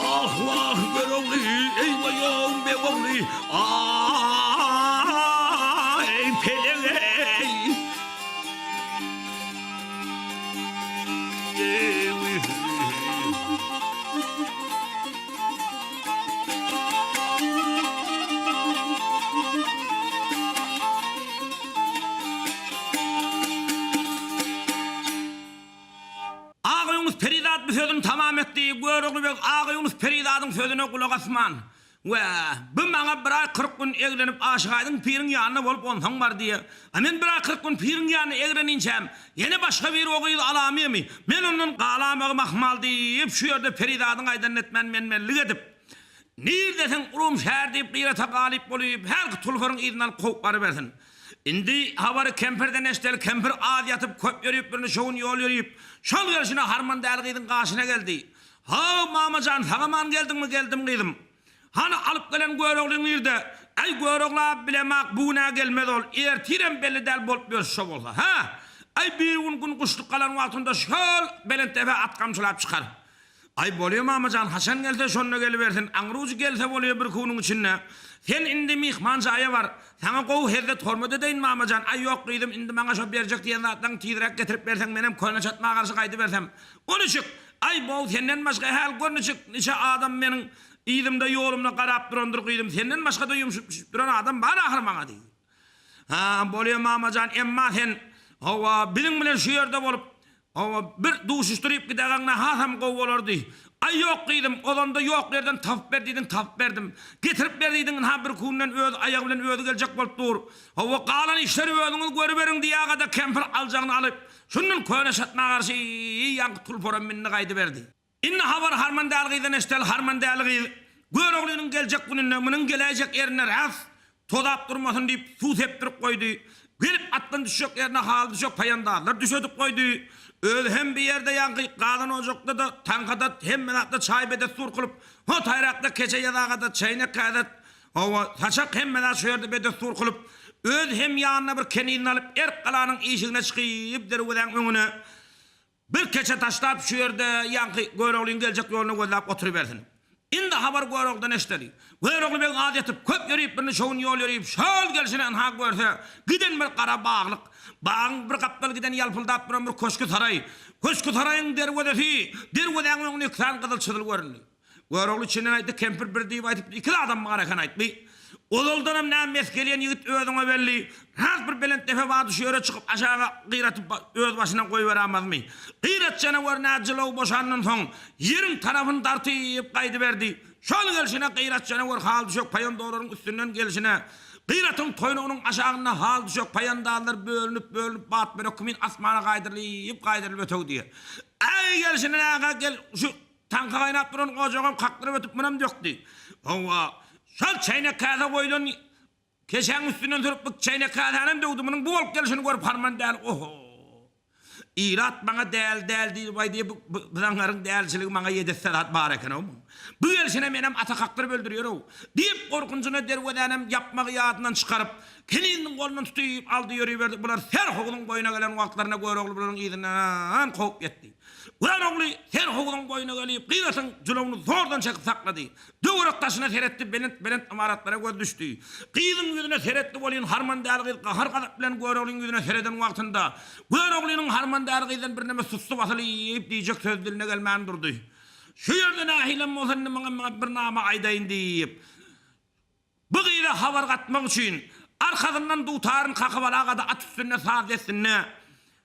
Ah, wah, Görogly, eý, waý-ow, Begogly, aý, pelek, eý. Agaýunus perizat bu sözüni tamam etdi. Görogly beg Agaýunus perizadyň sözüne gulak asman, Wä, bu maňa bir aý 40 gün eglenip Aşyk Aýdyň piriň ýanynda bolup onsoň bar diýýär. A men bir aý 40 gün piriň ýanynda egleninçäm, ýene başga biri o gyzy alamymy? Men ondan galamagym ahmal diýip, şu ýerde perizadyň aýdanyny etmän men-menlik edip, Nirdesiň, Rum şäher diýip gyrata galyp bolyp, hälki tulparyň yzyndan kowup barybersin. Indi habary kempirden eşdeli, kempir az ýatyp, köp ýörüp, birniçe gün ýol ýörüp, şol gelşine Harman däli gyzyň gaşyna geldi. How, mama jan, sag-aman geldiňmi? Geldim, gyzym. Hany, alyp gelen Göroglyň nirde? Äý, Görogla bilemak, bu gün-ä gelmez ol, ertirem belli däl bolup ýörşi şo bolsa. Hä? Äý, birigün gün guşluk galan wagtynda şol belent depä at gamçylap çykar. Aý, bolýa, mama jan, haçan gelse, şonda gelibersin. Aňrujy gelse bolýa birki günüň içinde. Sen indi myhman jaýa bar. Saňa gowy hezzet-hormat edeýin, mama jan. Aý, ýok, gyzym, indi maňa şo berjek diýen zatlaryňy tizräk getirip berseň, menem köne çatma garşy gaýdybersem. O niçik? Aý, bow, senden başga häl gör niçik, niçe adam meniň yzymda, ýolumda garap durandyr, gyzym, senden başga-da ýumşup düşüp duran adam bar ahyr maňa diýdi. Hä, bolýa, mama jan, emma sen, hawa, biziň bilen şu ýerde bolup, hawa, bir duşuşdyryp gidägeňde hasam gowy bolardy. Aý, ýok, gyzym, ozanda ýok ýerden tapyp ber diýdiň, tapyp berdim. Getirip ber diýdiň, ynha, birki günden öz aýagy bilen özi geljek bolup dur. Hawa, galan işleri özüňiz görüberiň diýäge-de kempir aljagyny alyp, Şundan köne çatma garşy ýaňky tulparam mindi gaýdyberdi. Indi habar Harman däli gyzdan eşideli, Harman däli gyz Göroglynyň geljek gününde munuň geläýjek ýerinde ras tozap durmasyn diýip suw sepdirip goýdy. Gelip atdan düşjek ýerine haly düşek paýandazlar düşedip goýdy. Özi hem bir ýerde ýaňky gazan ojakda-da, taňkada hemme zatda çaý bedessur kylyp, ho taýrakda keçe ýazagada çeýnek käzet Hawa, saçak hemme zat şu ýerde bedessur kylyp, özi hem ýanyna bir kenizini alyp, Erk galanyň işigine çykyp, derwezäň öňüne bir keçe taşlap, şu ýerde ýaňky Göroglyň geljek ýoluny gözläp oturybersin. Indi habar Göroglydan eşideli. Görogly beg az ýatyp, köp ýörüp, birniçe gün ýol ýörüp, şol gelşine ynha görse, giden bir gara baglyk. Bagyň bir gapdaly giden ýalpyldap duran bir köşki-saraý. Köşki-saraýyň derwezesi, derwezäň öňünde iki sany gyzyl çyzyl göründi. Görogly içinden aýtdy, kempir bir diýip aýdypdy, iki zadam bar eken aýtdy. Ozaldanam näme mes gelýän ýigit özüňe belli. Has bir belent depe bardy şu ýere çykyp aşaga gyratyp öz başyna goýberämezmi. Gyrat janawar nä jylaw boşandan soň ýeriň tarapyny dartyp gaýdyberdi. Şol gelşine Gyrat janawar haly düşek paýandorlaryň üstünden gelşine Gyratyň toýnagynyň aşagynda haly düşek paýandazlar bölünip-bölünip batbörek kimin asmana gaýdyrylyp-gaýdyrylyp ötegdi. Äý gelşine näge gel şu Taňka gaýnap duran ojagam kakdyryp ötüp munam dökdi. Hawa, şol çäýnek-käsä goýlan keçäň üstünden sürüp bu çäýnek-käsänem döwdi. Munuň bu bolup gelşini görüp harman däli, Oho! Ilat maňa däli däli diýip aýdýar, bu bu zaňňaryň dälçiligi maňa ýedetse zat bar eken-ow muň. Bu gelşine menem ata kakdyryp öldürýär-ow. Diýip, gorkunjyna derwezänem ýapmagy ýadyndan çykaryp, kelininiň golundan tutyp aldy ýöriberdi. Bular Serhowzuň boýuna gelen wagtlarynda Görogly bularyň yzyndan kowup ýetdi. Görogly serhowzuň boýuna gelip, gyratyň jylawyny zordan çekip saklady. Töwerek-daşyna seretdi, belent-belent ymaratlara gözi düşdi. Gyzyň ýüzüne seretdi welin, Harmandäli gyz gahar-gazap bilen Göroglyň ýüzüne sereden wagtynda, Göroglynyň Harmandäli gyzdan birneme susty basylyp diýjek sözi diline gelmän durdy. Şu ýerde nähilem bolsa indi muňa bir nama aýdaýyn diýip, Bu gyza habar gatmak üçin. Arkasyndan dutaryn kakyp alagada at üstünde saz destinde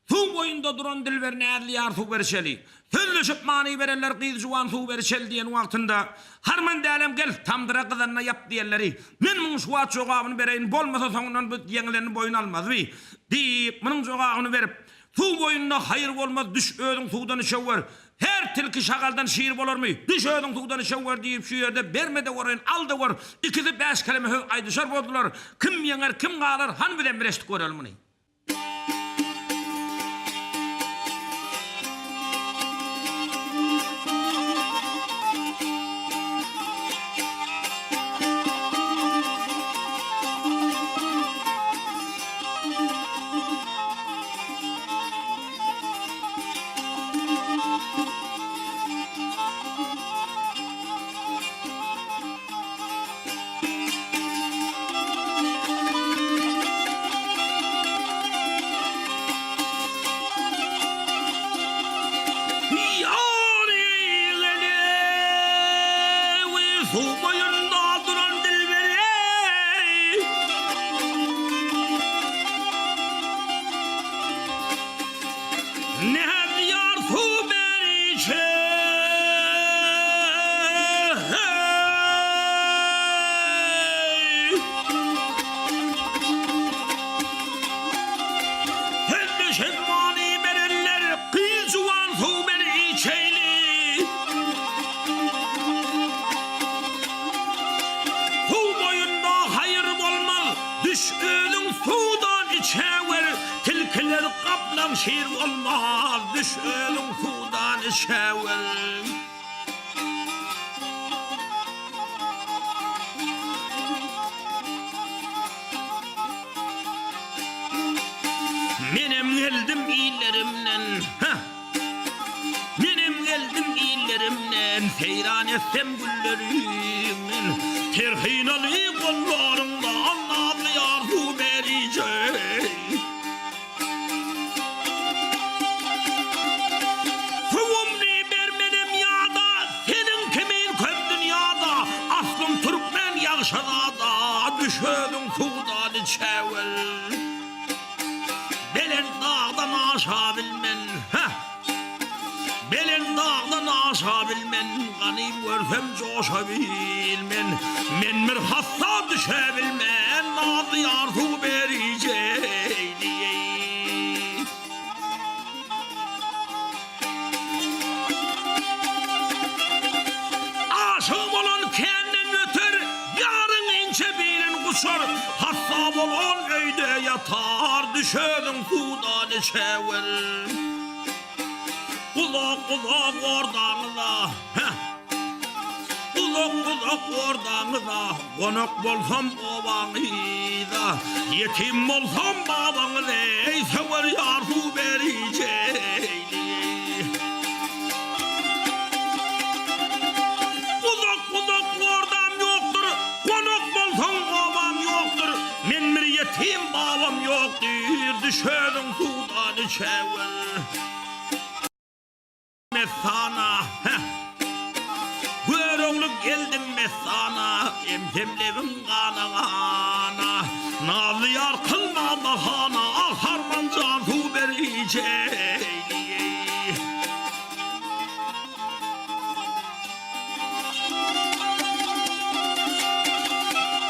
Suw boýunda duran dilber näzli ýar suw berişeli. Sözleşip many berenler gyz juwan suw berişeli diýen wagtynda, Harman dälem gel, tamdyra gyzanda ýap diýenleri, Men muň şu wagt jogabyny bereýin, bolmasa soňundan bu ýeňilenini boýun almaz bi. Diýip, munuň jogabyny berip, Suw boýunda haýyr bolmaz, düş özüň suwdan içewür. Her tilki şagaldan şir bolarmy? Düş özüň suwdan içewür diýip, şu ýerde berme-de göreýin, al-da gör. Ikisi bäş keleme söz aýdyşar boldular. Kim ýeňer, kim galar, hany bizem bir eşidip göreli muny. Suw boýunda duran dilber-eý! Näz ýar suw ber içeý! Sözleşip many berenler, gyz juwan suw ber içeýli. Suw boýunda haýyr bolmaz, düş özüň suwdan içäwer, tilkiler gaplaň şir bolmaz, düş özüň suwdan içäwer. Menem geldim illerimden, heh. Menem geldim illerimden, Seýran etsem gülleriňden. Terhinaly gollaryňdan Nazly ýar suw berijeý. Suwumny bermenem ýada, Seniň kimin köp dünýada, Aslym türkmen ýagşazada, Düşegiň suwdan içäwer. Belent dagdan aşa bilmen, Heh! Belent dagdan aşa bilmen, Ganym görsem joşa bilmen, Men bir hassa düşe bilmen, Nazly ýar suw berijeý diýeý. Aşyk bolan känden öter, Ýaryň inçe bilin guçar, Hassa bolan öýde ýatar, Düşegiň suwdan içewel. Uzak-uzak ordaňyza, heh. Uzak-uzak ordaňyza, Gonak bolsam obaňyza, Ýetim bolsam babaňyz, eý, Söwer ýar suw berijeýli. Uzak-uzak ordam ýokdur, Gonak bolsaň obam ýokdur, Men bir ýetim babam ýokdur, Düşegiň suwdan içewel. Messana, heh. Görogly geldim messana, Emsem lebim gana-gana. Nazly ýar kylma bahana, Ah, harman jan suw ber ijeýli.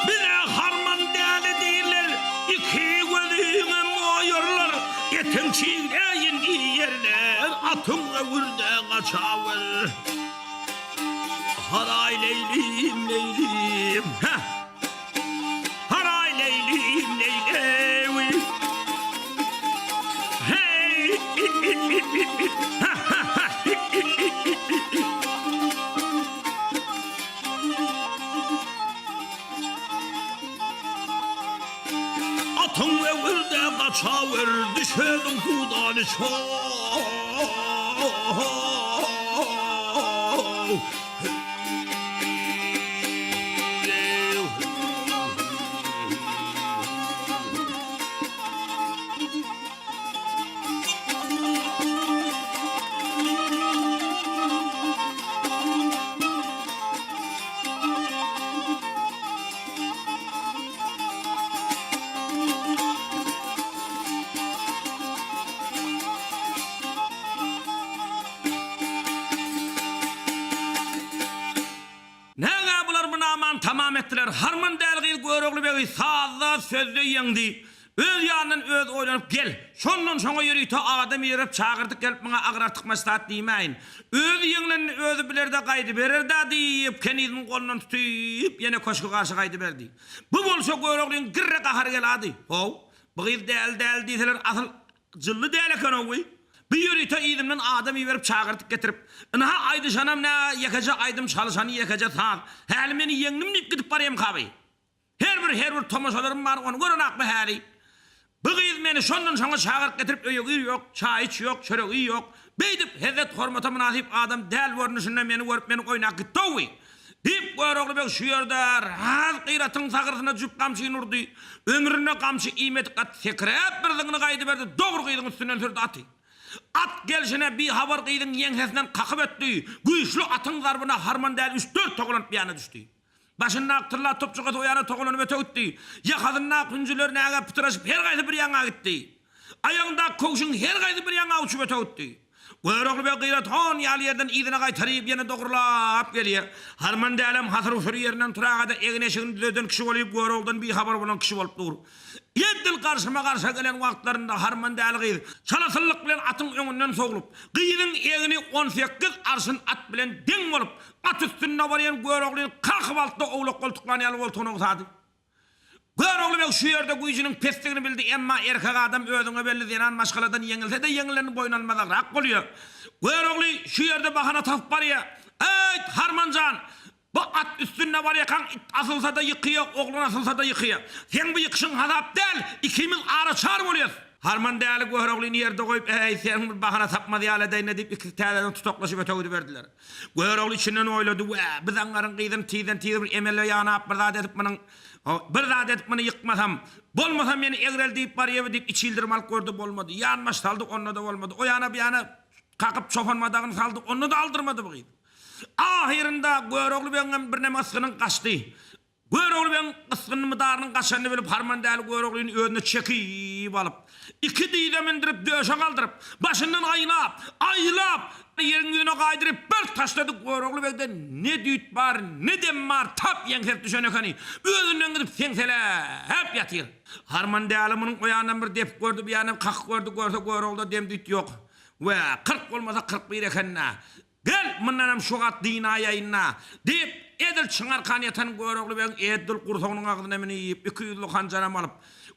Bize harman däli diýrler, Iki gözüňem oýarlar, Etiň çigläýin iýerler, Atyň öwür-de gaçawer. Haraý leýlim, leýlim, heh! Haraý leýlim, leýlewi. Heý! Ha, ha, ha! Atyň öwür-de gaçawer, düşegiň suwdan içow. etdiler. Harman däli gyz Görogly begi sazda, sözde ýeňdi. Öz ýanyndan özi oýlanyp, Gel, şondan şoňa ýörite adam iberip çagyrdyk gelip muňa agyr artykmaç zat diýmäýin. Özi ýeňlenini özi biler-de gaýdyberer-dä diýip, keniziniň golundan tutyp, ýene köşge garşy gaýdyberdi. Bu bolşa Göroglyň girre gahary geladi. How, bu gyz däli däli diýseler asyl jylly däl eken-ow. Bu ýörite yzymdan adam iberip çagyrtyp getirip, ynha aýdyşanam nä ýekeje aýdym çalyşany ýekeje saz. Häli meni ýeňdim diýip gidip barýamka bi? Her bir her bir tomaşalarym bar ony görenakmy häli? Bu gyz meni şondan şoňa çagyryp getirip öýe gir ýok, çaý iç ýok, çörek iý ýok. Beýdip hezzet-hormata mynasyp adam däl görnüşinde meni görüp meni oýnap gitdi-ow! Diýip Görogly beg şu ýerde raz Gyratyň sagyrsyna jüp gamçyny urdy. Ömründe gamçy iýmedik at sekräp bir zyňyny gaýdyberdi, dogry gyzyň üstünden sürdi aty. At gelşine bihabar gyzyň ýeňsesinden kakyp ötdi. Güýçli atyň zarbyna harman däl üç-dört togalanyp ýana düşdi. Başyndaky tylla topjukasy o ýana togalanyp öte gitdi. Ýakasyndaky hünjüler näge pytraşyp her gaýsy bir ýaňa gitdi. Aýagyndaky köwşüň her gaýsy bir ýaňa uçup öte gitdi. Görogly beg Gyrat hon ýaly ýerden yzyna gaýtaryp ýene dogrulap gelýär. Harman dälem hasyr-husur ýerinden turagada egin-eşigini düzeden kişi bolyp Göroglydan bihabar bolan kişi bolup dur. Edil garşyma-garşa gelen wagtlarynda Harman däli gyz çalasynlyk bilen atyň öňünden sowlup, gyzyň egni 18 arşyn at bilen deň bolup, at üstünde barýan Göroglyny kakyp aldy-da owlak goltuklan ýaly goltugyna gysady. Görogly beg şu ýerde güýjüniň pesdigini bildi, emma erkek adam özüňe belli zenan maşgaladan ýeňilse-de ýeňilenini boýun almazagrak bolýar. Görogly şu ýerde bahana tapyp barýar, Eýt, Harman jan! Bu at üstünde barýakaň it asylsa-da ýykýa, oglan asylsa-da ýykýa. Seň bu ýykyşyň hasap däl, ikimiz araçar bolýas. Harman däli Göroglyny ýerde goýup, Äý, seniň bir bahana tapmaz ýaly edeýin-le diýip, ikisi täzeden tutaklaşyp ötegidiberdiler. Görogly içinden oýlady, Wä, bu zaňňaryň gyzyny tizden-tiz bir emele ýanap, bir zat edip munuň, bir zat edip muny ýykmasam, bolmasa meni egreldip barýa bu diýip, içi ildirip alyp gördi, bolmady. Ýanbaş saldy, onda-da bolmady. O ýana, bu ýana kakyp çopan madagyny saldy, onda-da aldyrmady bu gyz. Ahyrynda Görogly begiňem birneme ysgynyň gaçdy. Görogly begiň ysgyn-mydarynyň gaçanyny bilip Harmandäli Göroglyny özüne çekip alyp, iki dyza mündürip döşe galdyryp, başyndan aýlap, aýlap, ýeriň ýüzüne gaýdyryp bir taşlady. Görogly begde ne düýt bar, ne dem bar, tap ýeňsesi düşen ekeni. Özünden gidip seňseläp ýatyr. Harmandäli munuň o ýandan bir depip gördi, bu ýandan kakyp gördi, görse Göroglyda dem-düýt ýok. Wä, 40 bolmasa 41 eken-dä. Gel, mundanam şu gat dynaýaýyn-da! Diýip, edil çyňarkan ýatan Görogly begiň edil gursagynyň agzyna münip, ikiýüzli hanjaram alyp,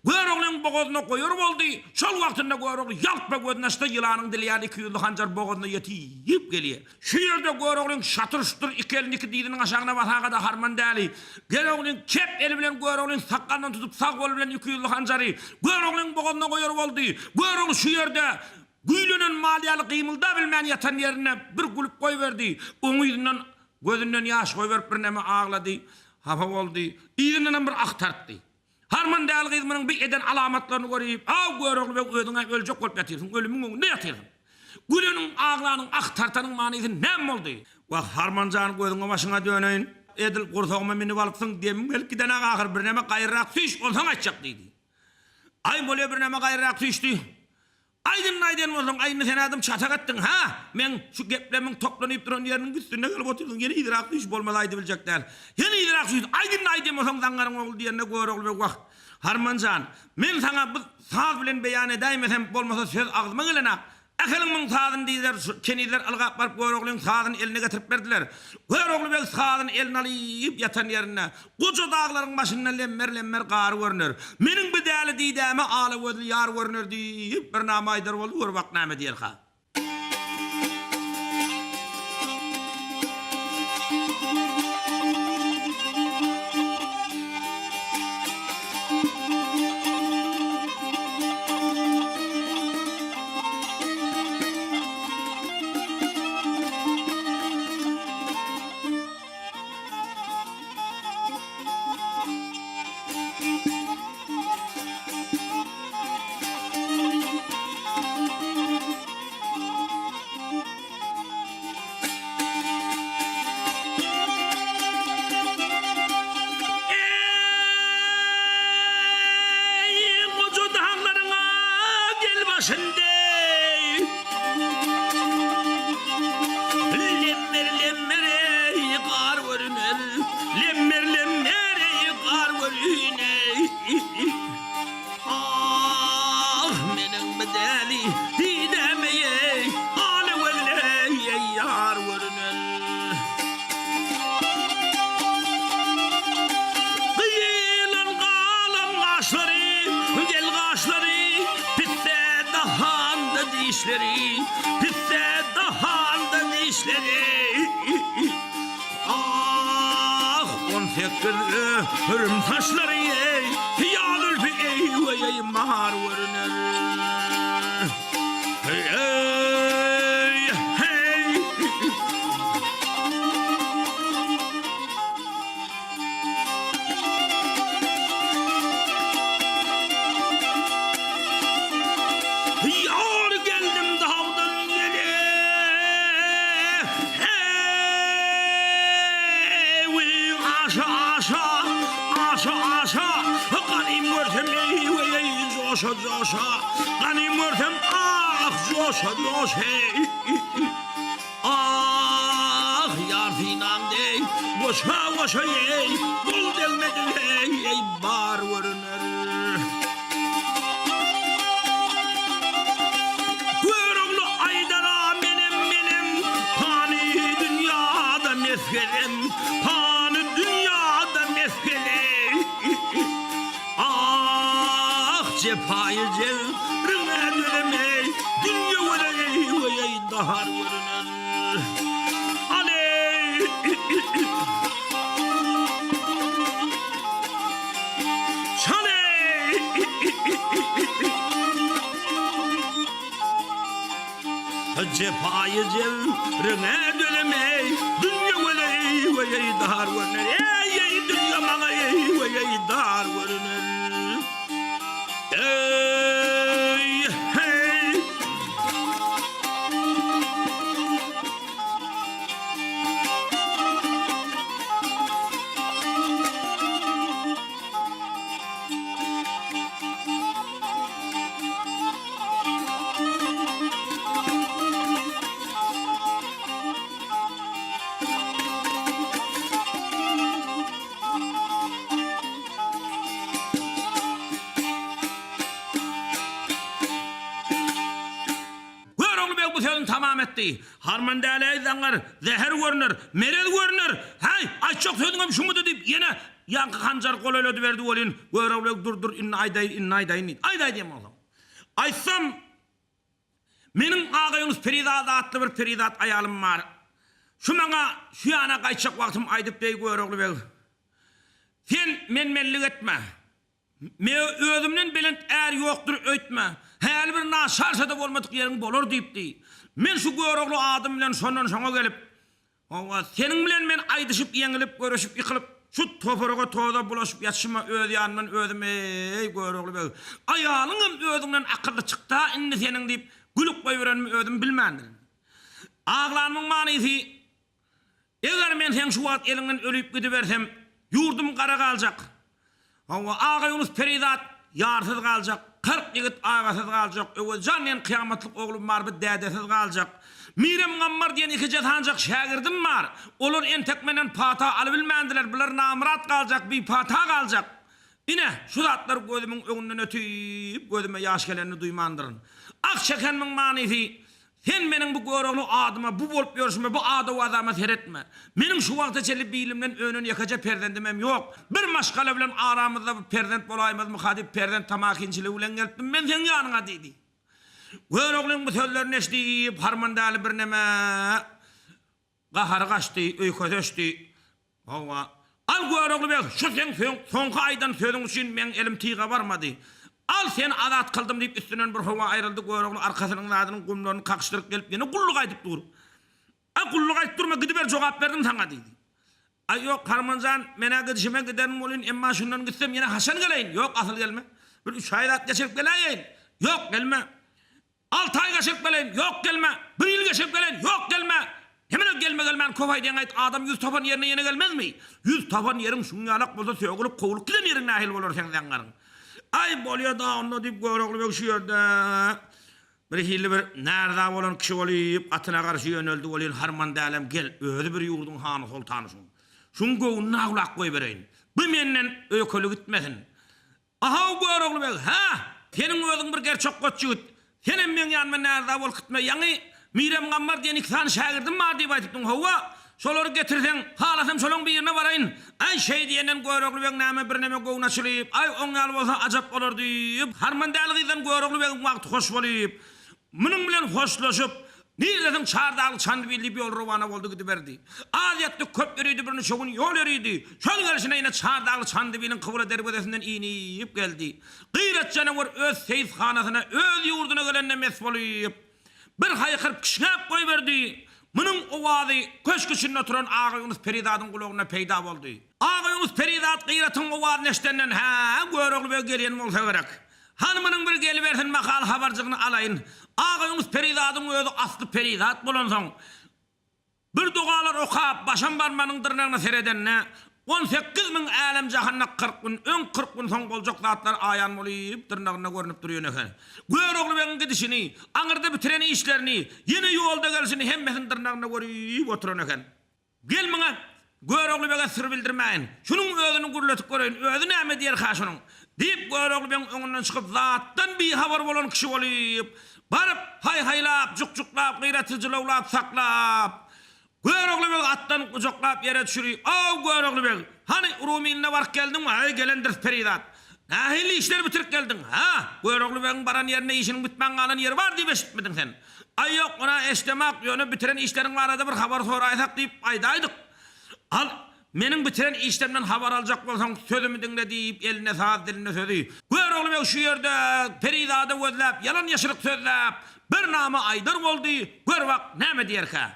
Göroglyň bogazyna goýar boldy. Şol wagtynda Görogly ýaltma gözüni açdy, ýylanyň dili ýaly ikiýüzli hanjar bogazyna ýetip gelýär. Şu ýerde Göroglyň şatyr-şutur iki elini iki dyzynyň aşagyna basaga-da harman däli. Göroglyň çep eli bilen Göroglyň sakgalyndan tutup, sag goly bilen ikiýüzli hanjary Göroglyň bogazyna goýar boldy. Görogly şu ýerde Güýlenen mal ýaly gymyldabilmän ýatan ýerinde bir gülüp goýberdi. Oň yzyndan gözünden ýaş goýberip birneme aglady. Hapa boldy. Yzyndanam bir ah tartdy. Harman däli gyz munuň bi eden alamatlaryny görüp, Aw, Görogly beg, özüň-ä öljek bolup ýatyrsyň, ölümiň öňünde ýatyrsyň. Güleniň, aglanyň, ah tartanyň manysy näme boldy? Wah, Harman jan, gözüňe-başyňa döneýin. Edil gursagyma münüp alypsyň, demim gelip gidenak ahyr, birneme gaýryrak süýş, onsoň aýtjak diýdi. Aý, bolýa birneme gaýryrak süýşdi. Aýdynyny aýdan bolsaň, aý indi sen adam çatak etdiň, hä? Meň şu geplemiň toplanyp duran ýeriniň üstünde gelip otyrsyň, ýene yzyrak süýş, bolmasa aýdybiljek däl. Ýene yzyrak süýş, aýdynyny aýdan bolsaň zaňňaryň ogly diýende Görogly beg wah, Harman jan, men saňa bu saz bilen beýan edäýmesem, bolmasa söz agzyma gelenak. Äkeliň muň sazyny diýdiler, kenizler ylgap baryp Göroglyň sazyny eline getirip berdiler. Görogly beg sazyny eline alyp ýatan ýerinde, Goja daglaryň başynda lemmer-lemmer gar görner. Meniň bu däli didäme ala gözli ýar görner diýip, bir nama aýdar boldy, gör bak näme diýerka. Eý, goja daglaryň-a gel başynda! Lemmer-lemmer eý, gar görüner, Lemmer-lemmer. gaşlary, gel gaşlary, Pisse dahanda dişleri, Pisse dahanda dişleri. Ah, 18 örüm saçlary, eý, Hyýa zülpi, eý, weý, mar görüner. Hey, hey, hey. Ýar geldim dagdan gele Hey, aşa aşa aşa aşa Ganym görsem ey ey joşa joşa Ganym görsem ah joşa joş hey Ah, ýar synam deý, goşa-goşa eý, Gol degmedik eý, eý, bar görüner. Görogly aýdar-a menem, menem, Pany dünýada mesgenem, Pany dünýada mesgenem. Ah, jepaýy jebriňe dözem eý, Dünýe göze eý, weý, dahar görüner. Aleý! Çaleý! Jepaýy jebriňe dözem eý, Dünýe göze eý, weý, dar görüner. Eý, eý, dünýe maňa eý, weý, dar görüner. Eý, heý! Görogly beg bu sözüni tamam etdi. Harman däli-äý zaňňar, zäher görner, merez görner. Häý, aýtjak sözüňem şumudy diýip, ýene ýaňky hanjar golaýladyberdi welin, Görogly beg dur, dur, indi aýdaýyn, indi aýdaýyn diýdi. Aýdaý diýen bolsaň. Aýtsam, meniň Agaýunus perizat atly bir perizat aýalym bar. Şu maňa şu ýana gaýtjak wagtym aýdyp deý Görogly beg. Sen men-menlik etme. Me özümden belent är ýokdur öýtme. Häli bir naçarça-da bolmadyk ýeriň bolar diýipdi. Men şu Görogly adym bilen şondan şoňa gelip, Hawa, seniň bilen men aýdyşyp ýeňilip, göreşip ýykylyp, şu topraga toza bulaşyp ýatyşyma öz ýanymdan özüm eý, Görogly beg, aýalyňam özüňden akylly çykda indi seniň diýip, gülüp goýberenimi özüm bilmändirin. Aglanymyň manysy, Eger men seň şu wagt eliňden ölüp gidibersem, ýurdum gara galjak. Hawa, Agaýunus perizat ýarsyz galjak, 40 ýigit agasyz galjak, Öwezjan diýen kyýamatlyk oglum bar, bu dädesiz galjak. Mirem Gammar diýen ikije sanjak şägirdim bar. Olar entek menden pata alybilmändiler, bular namyrat galjak, bipata galjak. Ine, şu zatlar gözümiň öňünden ötüp, gözüme ýaş gelenini duýmandyryn. Ah çekenimiň manysy, Sen meniň bu Görogly adyma, bu bolup ýörşüme, bu ada-wazama seretme. Meniň şu wagta çenli bilimden önen ýekeje perzendimem ýok. Bir maşgala bilen aramyzda bir perzent bolaýmazmyka diýip perzent tamakinçiligi bilen gelipdim men seň ýanyňa diýdi. Göroglyň bu sözlerini eşidip Harmandäli birneme Gahary gaçdy, öýkesi öçdi. Hawa. Al Görogly beg, şu seň soňky aýdan sözüň üçin meň elim tyga barmady. Al seni azat kyldym diýip üstünden bir howa aýryldy, Görogly arkasynyň zadynyň gumlaryny kakyşdyryp gelip ýene gulluk aýdyp dur. Aý gulluk aýdyp durma gidiber jogap berdim saňa diýdi. Aý ýok Harman jan, men-ä gidişime giderin welin emma şundan gitsem ýene haçan geleýin? Ýok asyl gelme. Bir üç aý zat geçirip geläýeýin. Ýok gelme. Alty aý geçirip geleýin, ýok gelme, bir ýyl geçirip geleýin, ýok gelme. Hemine gelme gelmän köp aýdýaň aýt, adam ýüz tapan ýerine ýene gelmezmi? Ýüz tapan ýeriň şuň ýalak bolsa sögülip kowlup giden ýeriň nähili bolar seň zaňňaryň? Aý bolýa da onda diýip Görogly beg şu ýerde bir hili bir närza bolan kişi bolyp atyna garşy ýöneldi welin Harman dälem gel özi bir ýurduň hany soltany şuň. Şuň göwnüni awlap goýbereýin. Bu menden öýkeli gitmesin. Ahaw, Görogly beg, hä? Seniň özüň bir gerçek goç ýigit. Senem meň ýanyma närza bolup gitme. Ýaňy Mirem Gammar diýen iki sany şägirdim bar diýip aýdypdyň, hawa. Şolary getirseň, halasam şolaň birine baraýyn. Aý, şeý diýenden Görogly beg näme birneme göwni açylyp, Aý, oň ýaly bolsa ajap bolar diýip, Harmandäli gyzdan Görogly begiň wagty hoş bolyp, munuň bilen hoşlaşyp, Nirdesiň Çardagly Çandybil diýip ýol rowana boldy gidiberdi. Az ýatdy, köp ýöridi, birniçe gün ýol ýöridi. Şol gelşine ýene Çardagly Çandybiliň kybla derwezesinden inip geldi. Gyrat janawar öz seýishanasyna, öz ýurduna gelende mes bolyp, bir haýkyryp kişňäp goýberdi. Munuň owazy köşk içinde oturan Agaýunus perizadyň gulagynda peýda boldy. Agaýunus perizat Gyratyň owazyny eşidenden, Hä, Görogly beg gelýän bolsa gerek. Hany munuň bir gelibersin mahal habarjygyny alaýyn. Agaýunus perizadyň özi asly perizat bolansoň, bir dogalar okap, başam barmagynyň dyrnagyna seredende, 18 müň älem-jahanda 40 gün öň, 40 gün soň boljak zatlar aýan bolyp, dyrnagynda görnüp durýan eken. Görogly begiň gidişini, aňyrda bitiren işlerini, ýene ýolda gelşini hemmesini dyrnagynda görüp oturan eken. Gel muňa, Görogly bege syr bildirmäýin. Şunuň özüni gürletip göreýin, özi näme diýerkä şunuň? Diýip, Görogly begiň öňünden çykyp, zatdan bihabar bolan kişi bolup, baryp, haý-haýlap, juk-juklap, gyraty jylawlap saklap, Görogly begi atdan gujaklap ýere düşürip, Ow, Görogly beg, hany, Rumynyna baryp geldiňmi? Aý, gelendiris, perizat. Nähili işler bitirip geldiň? Hä, Görogly begiň baran ýerinde işiniň bitmän galan ýeri bar diýip eşitmediň sen? Aý ýok, ony-a eşdemak, ýöne bitiren işleriň barada bir habar soraýsak diýip aýdaýdyk. Al, meniň bitiren işlerimden habar aljak bolsaň, sözümi diňle diýip, eline saz, diline sözi. Görogly beg şu ýerde perizada gözläp, ýalan-ýaşryk sözläp, bir nama aýdar boldy, gör bak, näme diýerkä?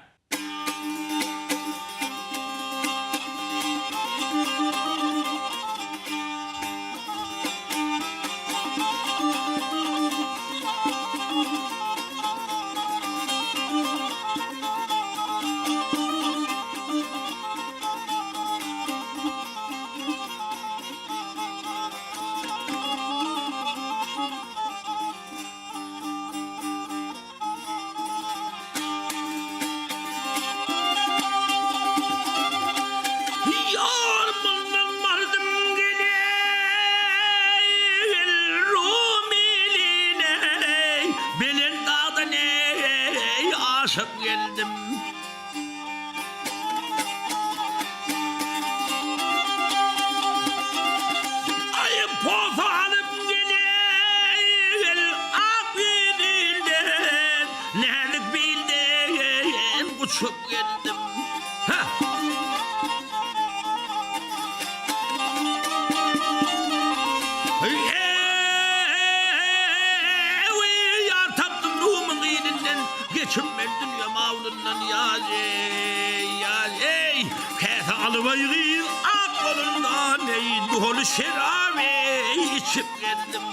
Ýar mundan bardym geleý Rum iline, Belent dagdan eý aşyp geldim. Aý posa alyp geleý ak ýüzünden, Näzik bilden guçup geldim. Hä! Eý, ýar tapdym Rumyň ilinden, Geçim men dünýe mawlyndan ýaz eý, ýaz eý. Käse alybaý gyz ak golundan eý, Doly şerap eý, içip geldim.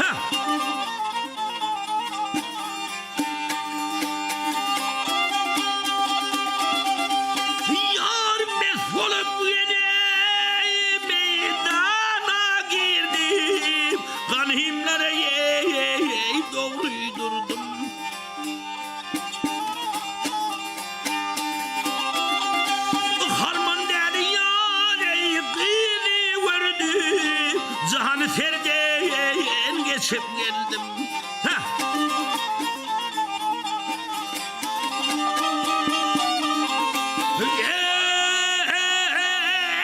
Hä! Ýar mes bolup geleý, meýdana girdim, Ganymlara eý, dogry durdum. Harman däli ýar eý, gyzy gördüm, Jahany serden geçip geldim. Hä!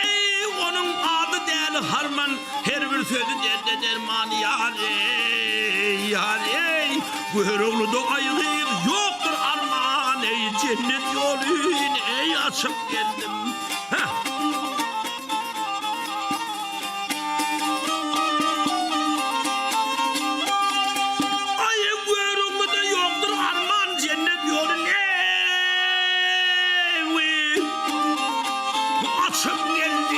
Eý, onuň ady däli Harman, Her bir sözi derde derman ýar eý, ýar eý. Görogluda aýgyr ýokdur arman eý, Jennet ýolun eý açyp geldim. Hä! Aý, Görogluda ýokdur arman, Jennet ýolun eý, açyp geldim.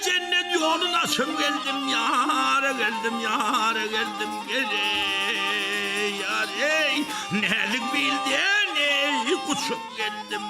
Jennet ýolun açyp geldim, ýara geldim, ýara geldim, gel-eý. ýar eý, Näzik bilden eý, guçup geldim.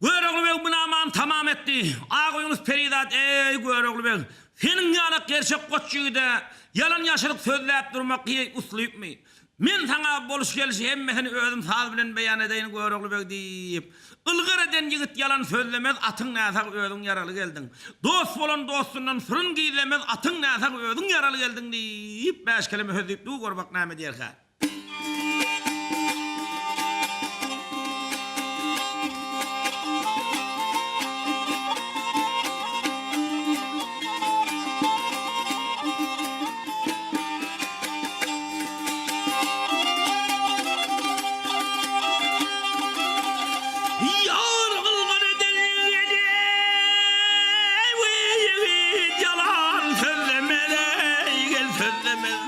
Görogly beg bu namany tamam etdi. Agaýunus perizat, Eý, Görogly beg, seniň ýalak gerçek goç ýigide ýalan-ýaşryk sözläp durmak ýeý uslypmy? Men saňa boluş-gelşi hemmesini özüm saz bilen beýan edeýin, Görogly beg diýip, ylgar eden ýigit ýalan sözlemez, atyň näsag özüň ýaraly geldiň. Dost bolan dostundan syryn gizlemez, atyň näsag özüň ýaraly geldiň diýip, bäş keleme söz diýip, dur gör bak näme diýerkä. Ýar ylgar eden ýigide, ýigit ýalan sözlemez, eý, gel sözlemez.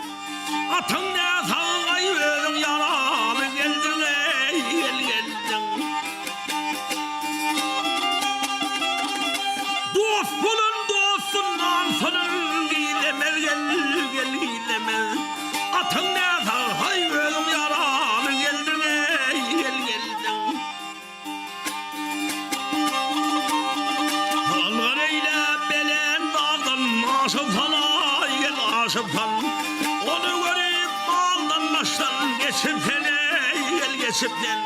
Atyň näsag-aý özüň ýaraly geldiň, eý, gel geldiň. Dost bolan dostundan syryn gizlemez, gel, gel gizlemez. Atyň näsag-aý özüň ýaraly geldiň, eý, gel geldiň. Ylgar eýläp belent dagdan aşypsan aý gel aşypsan Ony görüp maldan başdan geçip sen eý gel geçip sen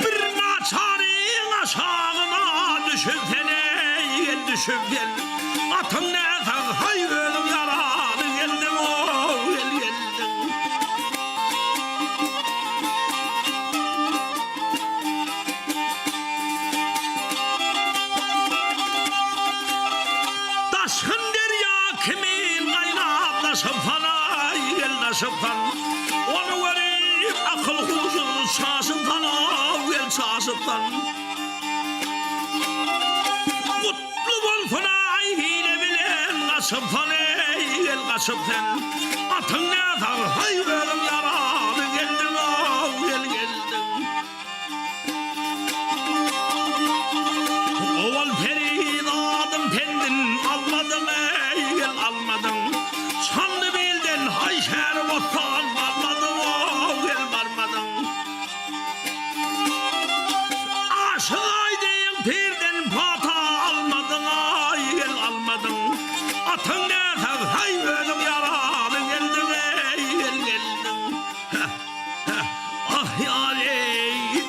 Bir naçaryň aşagyna düşüp sen eý gel düşüp sen Atyň näsag haý özüň ýaraly geldiň ow gel geldiň. Daşgyn derýa kimin gaýnap daşypsan aý gel daşypsan Ony görüp akyl huşuň çaşypsan aw gel çaşypsan Gutly bolsun aý hile bilen gaçypsan eý gel gaçyp sen Atyň näsag haý özüň ýaraly geldiň aw gel geldiň. Owal perizadym sendin almadyň eý gel almadyň Çandybilden haý şäri bossan barmadyň ow gel barmadyň Aşyk aýdyň pirden pata almadyň aý gel almadyň Atyň näsag haý özüň ýaraly geldiň eý gel geldiň Heh heh ah ýar eý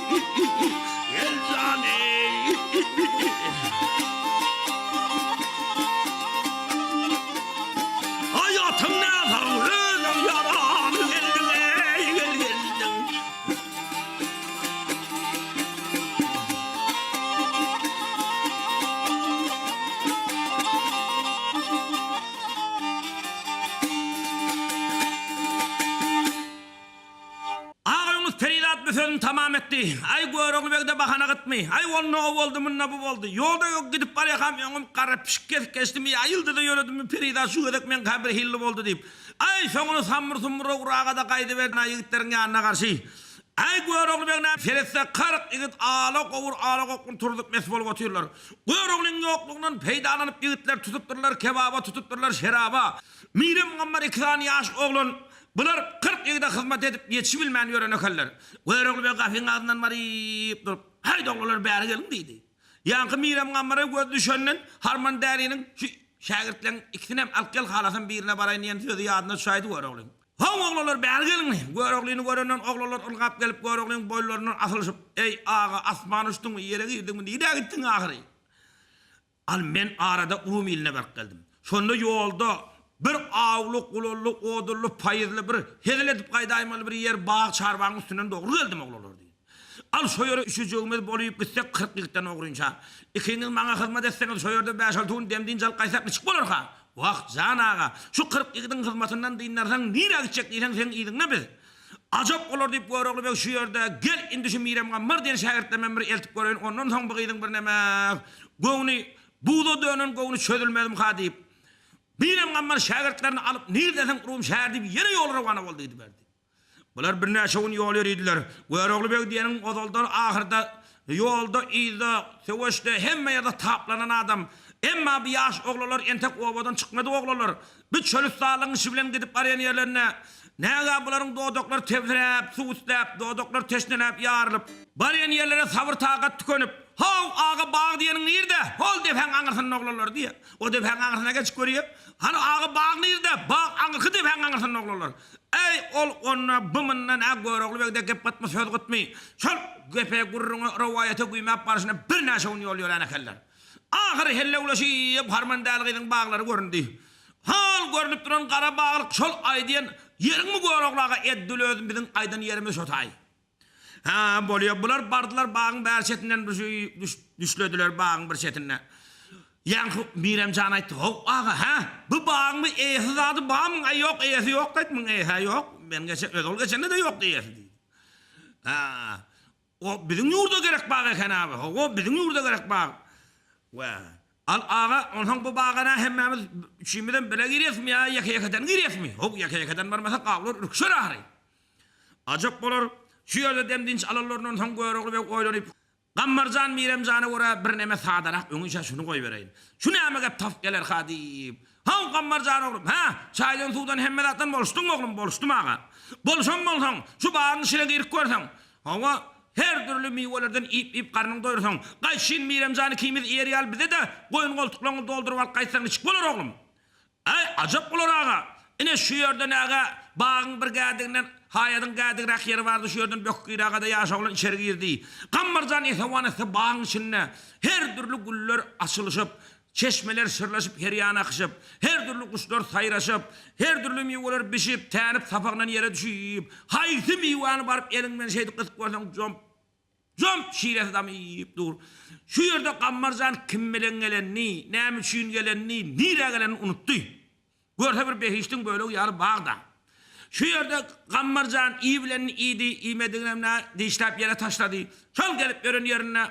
gel jan eý. Aý atyň näsag özüň ýaraly geldiň eý gel geldiň. Agaýunus perizat bu sözüni tamam etdi. Aý, Görogly beg-de bahana gytmy? Aý, onda o boldy, munda bu boldy. Ýolda ýok gidip barýakam öňüm gara pişik kesip geçdimi ýa ýyldyza ýöredimmi perizat şu gezek meňkä birhilli boldy diýip. Aý, soňuny sammyr-summura uraga-da gaýdyberdi ýigitleriň ýanyna garşy. Aý, Görogly beg näme seretse, 40 ýigit ala-gowur, ala-gopgun turzup mes bolup otyrlar. Göroglyň ýoklugyndan peýdalanyp ýigitler tutupdyrlar kebaba, tutupdyrlar şeraba. Mire Mugammar iki sany ýaş oglan, bular 40 ýigide hyzmat edip ýetişibilmän ýören ekenler. Görogly beg gapyň agzyndan baryp durup, Haýt oglanlar bäri geliň diýdi. Ýaňky Mire Mugammara gözi düşenden Harman däliniň şu şägirtleň ikisinem alyp gel halasam birine baraýyn diýen sözi ýadyna düşäýdi Göroglyň. Haw oglanlar bäri geliň! Göroglyny görenden oglanlar ylgap gelip Göroglyň boýunlaryndan asylyşyp, Eý, aga, asmana uçduňmy, ýere girdiňmi, nirä gitdiň ahyry? Al men arada Rum iline baryp geldim. Şonda ýolda bir awly, gulally, odunly, paýyzly bir hezil edip gaýdaýmaly bir ýer bag çarbagyň üstünden dogry geldim oglanlar diýdi. Al şo ýere üşüjegimiz bolýup gitsek 40 ýigitden ogrynça. Ikiňiz maňa hyzmat etseňiz şo ýerde bäş-alty gün dem-dynç alyp gaýtsak niçik bolarka? Wah, jan aga, şu 40 ýigidiň hyzmatyndan dyndarsaň, nirä gitjek diýseň, seň yzyňda biz. Ajap bolar diýip Görogly beg şu ýerde, Gel, indi şu Mirem Gammar diýen şägirtlemem bir eltip göreýin, ondan soň bu gyzyň birneme göwni, buza dönen göwni çözülmezmika diýip, Mirem Gammar şägirtlerini alyp, Nirdesiň Rum şäheri diýip, ýene ýol rowana boldy gidiberdi. Bular birnäçe gün ýol ýöridiler. Görogly beg diýeniň ozaldan ahyrda ýolda, yzda, söweşde, hemme ýerde taplanan adam. Emma bu ýaş oglanlar entek obadan çykmadyk oglanlar. Bu çölüstanlygyň işi bilen gidip barýan ýerlerinde näge bularyň dodaklary tebsiräp, suw isläp, dodaklary teşneläp ýarylyp, barýan ýerlere sabyr-takat tükenip, How, aga, bag diýeniň nirde? Hol depäň aňyrsynda oglanlar diýýär. O depäň aňyrsyna geçip görýär. Hany, aga, bag nirde? Bag aňyrky depäň aňyrsynda oglanlar. Äý, ol onda, bu mundan, ä, Görogly begde gep gytmy, söz gytmy? Şol gepe, gürrüňe, rowaýata güýmäp barşyna birnäçe gün ýol ýörän ekenler. Ahyry hellewleşip Harmandäli gyzyň baglary göründi. Hol görnüp duran gara baglyk şol aýdýan ýeriňmi Görogly aga eddil özüm biziň aýdan ýerimiz şo taý. Hä, bolýa. Bular bardylar bagyň bäri çetinden bir şu düşlediler bagyň bir çetinde. Ýaňky Mirem jan aýtdy, How aga, hä, bu bagyň bir eýesi zady barmyň? Aý ýok, eýesi ýok diýdi, muň eýesi-hä ýok. Men geçen, ozal geçende-de ýokdy eýesi diýdi. Hä, o biziň ýurda gerek bag eken abi. Hawa, biziň ýurda gerek bag. Wä, al aga, onsoň bu baga nä hemmämiz üçimizem bile girýäsmi ýa ýeke-ýekeden girýäsmi? How, ýeke-ýekeden barmasak awlar ürküşer ahyry. Ajap bolar. Şu ýerde dem-dynç alanlaryndan soň Görogly beg oýlanyp, Gammarjan Miremjana görä birneme sadarak öňinçä şuny goýbereýin. Şu näme gep tapyp gelerka diýip. Haw, Gammarjan oglum, hä, çaýdan-suwdan hemme zatdan boluşdyňmy oglum? Boluşdym aga. Bolşan bolsaň, şu bagyň içine girip görseň. Hawa, her dürli miwelerden iýip-iýip garnyňy doýursaň, gaýtşyn Miremjan ikimiz iýer ýaly bize-de goýun-goltuklaryňy dolduryp alyp gaýtsaň niçik bolar oglum? Äý, ajap bolar aga! Ine, şu ýerden äge, bagyň bir gädiginden, haýadyň gädigräk ýeri bardy, şu ýerden böküp giräge-de ýaş oglan içeri girdi. Gammarjan esewan etse bagyň içinde her dürli güller açylyşyp, çeşmeler şyrlaşyp her ýana akyşyp, her dürli guşlar saýraşyp, her dürli miweler bişip, tänip sapagyndan ýere düşüp, haýsy miwäni baryp eliň bilen şeýdip gysyp görseň jomp, Jomp şiresi damyp dur. Şu ýerde Gammar jan kim bilen gelenini, näme üçin gelenini, nirä gelenini unutdy. Görse bir behişdiň bölegi ýaly bag-da. Şu ýerde Gammar jan iýibilenini iýdi, iýmediginem nä, dişläp ýere taşlady. Şol gelip ýören ýerinde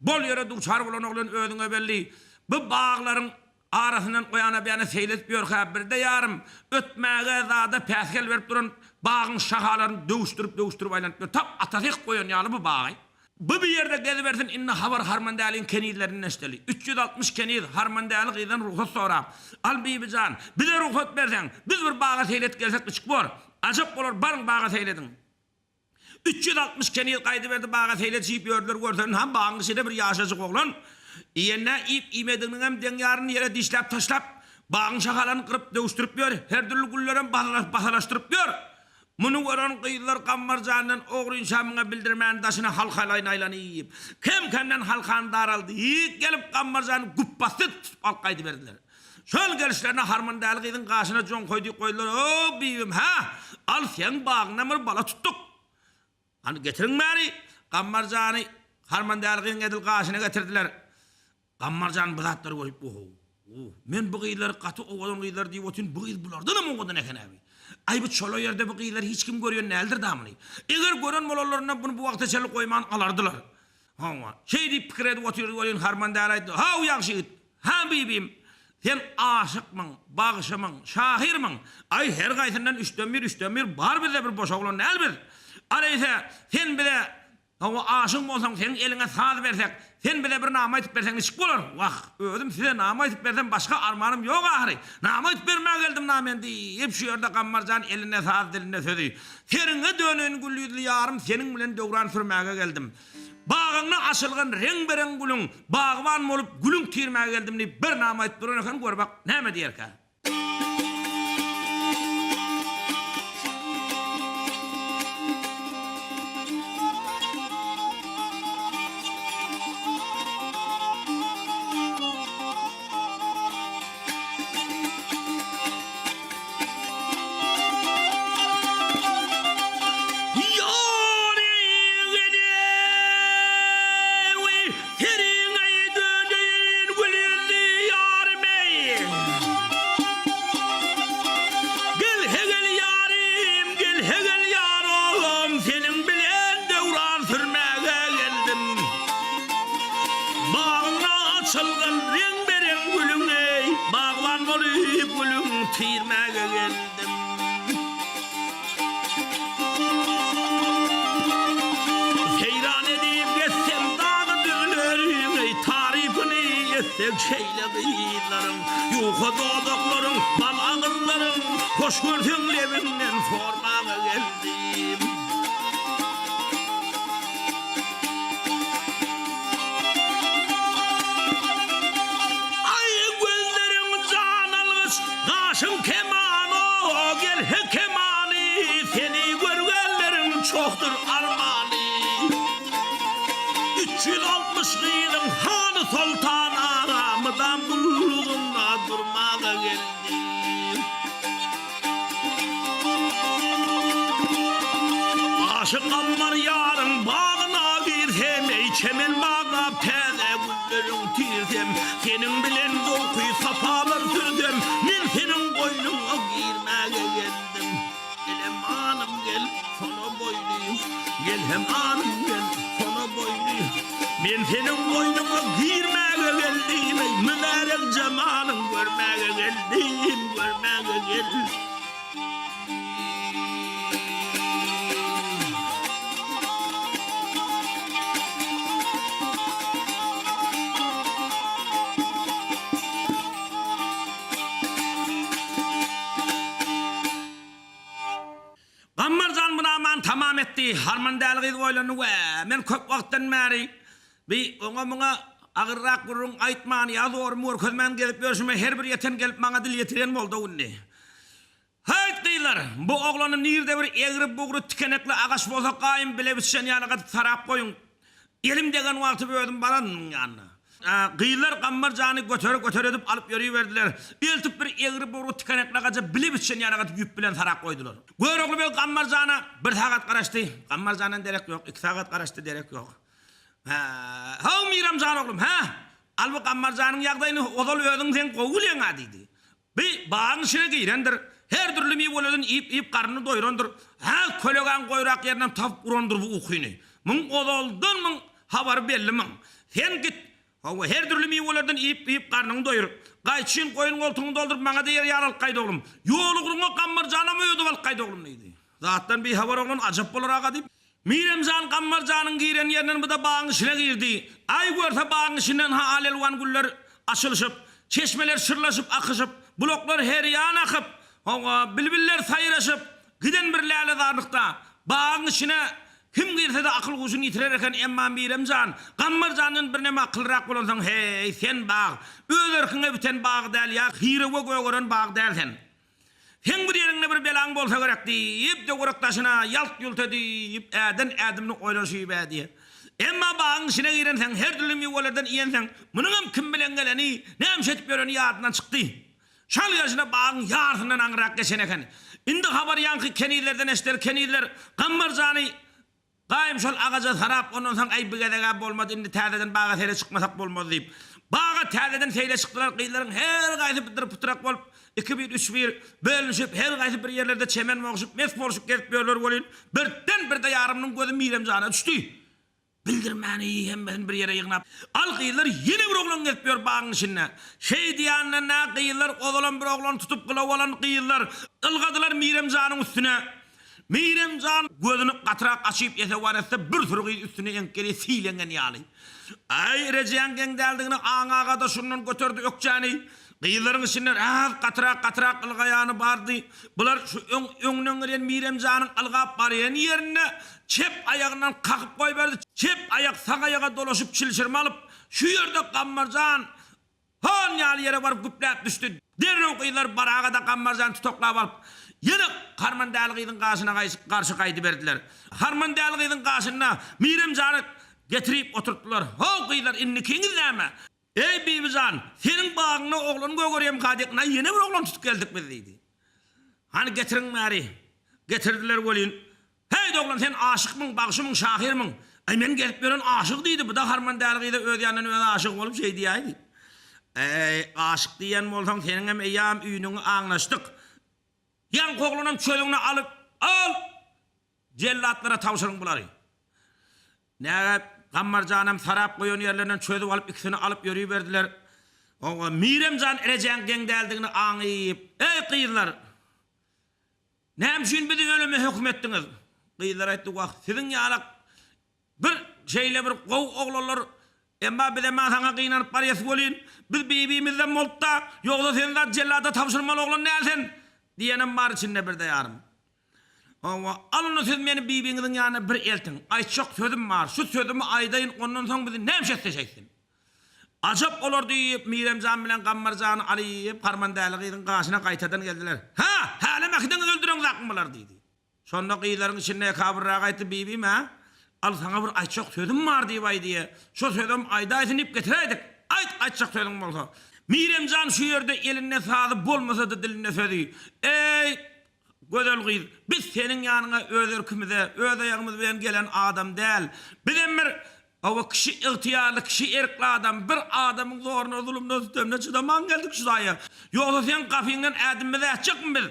bol ýere duçar bolan oglan özüňe belli. Bu baglaryň Arasyndan o ýana bu ýana seýil edip ýörkä, birde ýarym ötmäge zada päsgel berip duran bagyň şahalaryny döwüşdirip-döwüşdirip aýlanyp ýör. Tap atasy ekip goýan ýaly bu bagy. Bu bir ýerde gezibersin, indi habar Harmandäliň kenizlerinden eşideli. 360 keniz Harmandäli gyzdan rugsat sorap, Al bibi jan, bize rugsat berseň, biz bir baga seýil edip gelsek niçik bor? Ajap bolar, baryň baga seýil ediň. 360 keniz gaýdyberdi baga seýle çyýyp ýördüler görseň han bagyň içinde bir ýaşajyk oglan iýenä iýip iýmediginiňem deň ýaryny ýere dişläp taşlap bagyň şahalaryny gyryp döwüşdirip ýör her dürli güllerem basalaşdyryp ýör muny gören gyzlar Gammar jandan ogrynça muňa bildirmän daşyna halkalaýyn aýlanyp kem kemden halkany daraldyp gelip Gammar jany güpbasdy tutup alyp gaýdyberdiler. Şol gelişlerine Harmandäli gyzyň gaşyna joň koýdy goýdular, O, bibim, hä, al, seň bagyňdan bir bala tutduk. Hany, getiriň bäri. Gammar jany Harmandäli gyzyň edil gaşyna getirdiler. Gammar jan bu zatlary görüp, Oho, men bu gyzlary gaty owadan gyzlar diýip otyryn, bu gyz bulardanam owadan eken-ä bi. Aý, bu çola ýerde bu gyzlary hiç kim görýän däldir-dä muny. Eger gören bolanlarynda buny bu wagta çenli goýman alardylar. Hawa, şeý diýip pikir edip otyrdy welin, Harmandäli aýtdy, Haw, ýagşy ýigit, Hä, bibim, sen aşykmyň, bagşymyň, şahyrmyň? Aý, her gaýsyndan üçden bir, üçden bir bar bizde bir boş oglan däl biz. Al eýse, sen bize, hawa, aşyk bolsaň, seň eliňe saz bersek, sen bize bir nama aýtyp berseň niçik bolar? Wah, özüm size nama aýtyp bersem başga armanym ýok ahyry. Nama aýtyp bermäge geldim na men diýip, şu ýerde Gammar jan elinde saz, dilinde sözi. Seriňe döneýin gül ýüzli ýarym, seniň bilen döwran sürmäge geldim. Bagyňda açylgan reň-bereň gülüň, Bagban bolup gülüň tirmäge geldim diýip bir nama aýdyp duran eken, gör bak, näme diýerkä? Reňbe-reň gülüň eý, Bagban bolup gülüň tirmäge geldim. Seýran edip gezsem dagy-düzleriň eý, Tarypyny etsek şeýle gyzlaryň, Ýuka dodaklaryň, bal agyzlaryň, Hoş görseň lebiňden sormaga geldim. Aý gözleriň jan algyç, gaşyň keman-o, Gelse kemany, seni görgänleriň çohdur armany. 360 gyzyň hany soltan aga, Mydam gullugyňda durmaga geldi. Aşyk Gammar ýaryň bagyna girsem, Eý, çemen baglap täze gülleriň tirsem, Seniň bilen zowky sapalar sürsem, Men seniň goýnuňa girmäge geldim. Gelem anym gel, sona boýly, Gelhem anym gel, sona boýly. Men seniň goýnuňa girmäge geldim, Eý, mübärek jemalyň görmäge geldim, Görmäge geldim. Gammar jan bu namany tamam etdi. Harman däli gyz oýlandy, Wä, men köp wagtdan bäri bi oňa-muňa agyrrak gürrüň aýtman ýa zorumy görkezmän gezip ýörşüme her bir ýeten gelip maňa dil ýetiren boldy-ow indi. Häýt gyzlar, bu oglany nirde bir egri-bugry tikenekli agaç bolsa gaýym bile bitişen ýaly gatyp sarap goýuň. Elim degen wagty özüm bararyn muň ýanyna. Gyzlar Gammar jany göter-göter edip alyp ýöriberdiler. Eltip bir egri-bugry tikenekli agaja bile bitişen ýaly gatyp ýüp bilen sarap goýdular. Görogly beg Gammar jana bir sagat garaşdy. Gammar jandan derek ýok. Iki sagat garaşdy, derek ýok. Hä, how Miram jan oglum, hä? Al bu Gammar janyň ýagdaýyny ozal özüň sen gowy bilýäň-ä diýdi. Bi bagyň içine girendir, her dürli miwelerden iýip-iýip garnyny doýrandyr, hä, kölegaň goýrak ýerinden tapyp urandyr bu ukyny. Muň ozaldan muň habary belli muň. Sen git, hawa, her dürli miwelerden iýip-iýip garnyňy doýur. Gaýçyn goýun goltugyňy dolduryp maňa-da ýer ýaly alyp gaýt oglum. Ýol ugruňa Gammar janam ödüp alyp gaýt oglum diýdi. Zatdan bihabar oglan ajap bolar aga diýip, Miremjan Gammar janyň giren ýerinden bu-da bagyň içine girdi. Aý görse bagyň içinden ha al-elwan güller açylyşyp, çeşmeler şyrlaşyp akyşyp, bulaklar her ýan akyp, hawa, bilbiller saýraşyp, giden bir lälezarlykda. Bagyň içine kim girse-de akyl-huşuny ýitirer eken, emma Miremjan Gammar jandan birneme akyllyrak bolansoň, Heý, sen bag, öz erkiňe biten bag däl ýa hyrewe gögeren bag däl sen. Seň bir ýeriňde bir belaň bolsa gerek diýip, töwerek daşyna ýalt-ýult edip, äden ädimini oýlanyşyp ädýär. Emma bagyň içine girenseň, her dürli miwelerden iýenseň, munuňam kim bilen geleni, näme iş edip ýöreni ýadyndan çykdy. Şal gelşine bagyň ýarsyndan aňryrak geçen eken. Indi habar ýaňky kenizlerden eşider, kenizler Gammar jany Gaýym şol agaja sarap, ondan soň, Äý, bi gezeg-ä bolmady, indi täzeden baga seýle çykmasak bolmaz diýip, baga täzeden seýle çykdylar. Gyzlaryň her gaýsy pytyr-pytrak bolup, iki bir, üç bir bölünişip, her gaýsy bir ýerlerde çemen bogşup, mes bolşup gezip ýörler welin, birden birde ýarymynyň gözi Mirem jana düşdi. Bildirmäni hemmesini bir ýere ýygnap, Al gyzlar, ýene bir oglan gezip ýör bagyň içinde. Şeý diýenden-ä gyzlar ozalam bir oglany tutup gylaw alan gyzlar ylgadylar Mirem janyň üstüne. Meýrem jan gözüni gatyrak açyp esewan etse bir süri gyz üstüne eňip gelýär sileňen ýaly. Aý rejäň geň däldigini Aň aga-da şundan göterdi ökjäni. Gyzlaryň içinden az gatyrak gatyrak ylgaýany bardy. Bular şu öň öňünden gelýän Mirem janyň ylgap barýan ýerinde çep aýagyndan kakyp goýberdi. Çep aýak sag aýaga dolaşyp çilşirme alyp şu ýerde Gammar jan Han ýaly ýere baryp güpläp düşdi. Derrew gyzlar baraga-da Gammarjany tutaklap alyp, ýene Harman däli gyzyň gaşyna garşy gaýdyberdiler. Harman däli gyzyň gaşynda Mirem jany getirip oturtdylar. How, gyzlar, indikiňiz näme? Eý, Bibijan, seniň bagyňda oglan gögerýemka diýip, ýene bir oglan tutup geldik biz diýdi. Hany getiriň bäri. Getirdiler welin, Häýt oglan sen aşykmyň, bagşymyň, şahyrmyň? Aý men gezip ýören aşyk diýdi, bu-da harman däli gyza öz ýanyndan özi aşyk bolup şeý diýäýdi. Äý, aşyk diýen bolsaň seniňem eýýäm üýnüňi aňlaşdyk. Ýaňky oglanam çözüňini alyp, al! Jellatlara tabşyryň bulary. Näge, Gammar janam sarap goýan ýerlerinden çözüp alyp ikisini alyp ýöriberdiler. Oňa Mirem jan rejäň geň däldigini aňyp, Eý, gyzlar! Näme üçin bizi ölüme höküm etdiňiz? Gyzlar aýtdy, Wah, siziň ýalak bir şeýle bir gowy oglanlar, emma bizem-ä saňa gynanyp barýas welin, biz bibimizden bolupda, ýogsa sen zat jellada tabşyrmaly oglan däl sen! diýenem bar içinde birde ýarym. Hawa, al onda siz meni bibiňiziň ýanyna bir eltiň. Aýtjak sözüm bar, şu sözümi aýdaýyn, ondan soň bizi näme şetse şeýtsin. Ajap bolar diýip, Miremjan bilen Gammarjany alyp, Harmandäli gyzyň gaşyna gaýtadan geldiler. Hä, hälem äkideňiz öldüreňzakmy bular diýdi. Şonda gyzlaryň içinde ekabyrragy aýtdy, Bibim-ä, al saňa bir aýtjak sözüm bar diýip aýdýa. Şo sözem aýdaýsyn diýip getiräýdik. Aýt, aýtjak sözüň bolsa. Miremjan şu ýerde elinde sazy bolmasa-da dilinde sözi. Eý, Gözel gyz, biz seniň ýanyňa öz erkimize, öz aýagymyz bilen gelen adam däl. Bizem bir, hawa, kişi ygtyýarly, kişi erkli adam, bir adamyň zoruna, zulumyna, sütemine çydaman geldik şu jaýa. Ýogsa seň gapyňdan ädimimizi ätjekmi biz?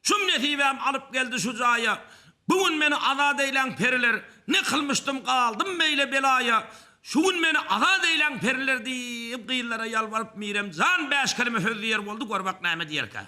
Şum nesibäm alyp geldi şu jaýa. Bu gün meni azat eýläň periler, ne kylmyşdym galdym beýle belaýa. Şu gün meni azat eýläň periler diýip, gyzlara ýalbaryp Mirem jan bäş keleme söz diýer boldy, gör bak näme diýerkä.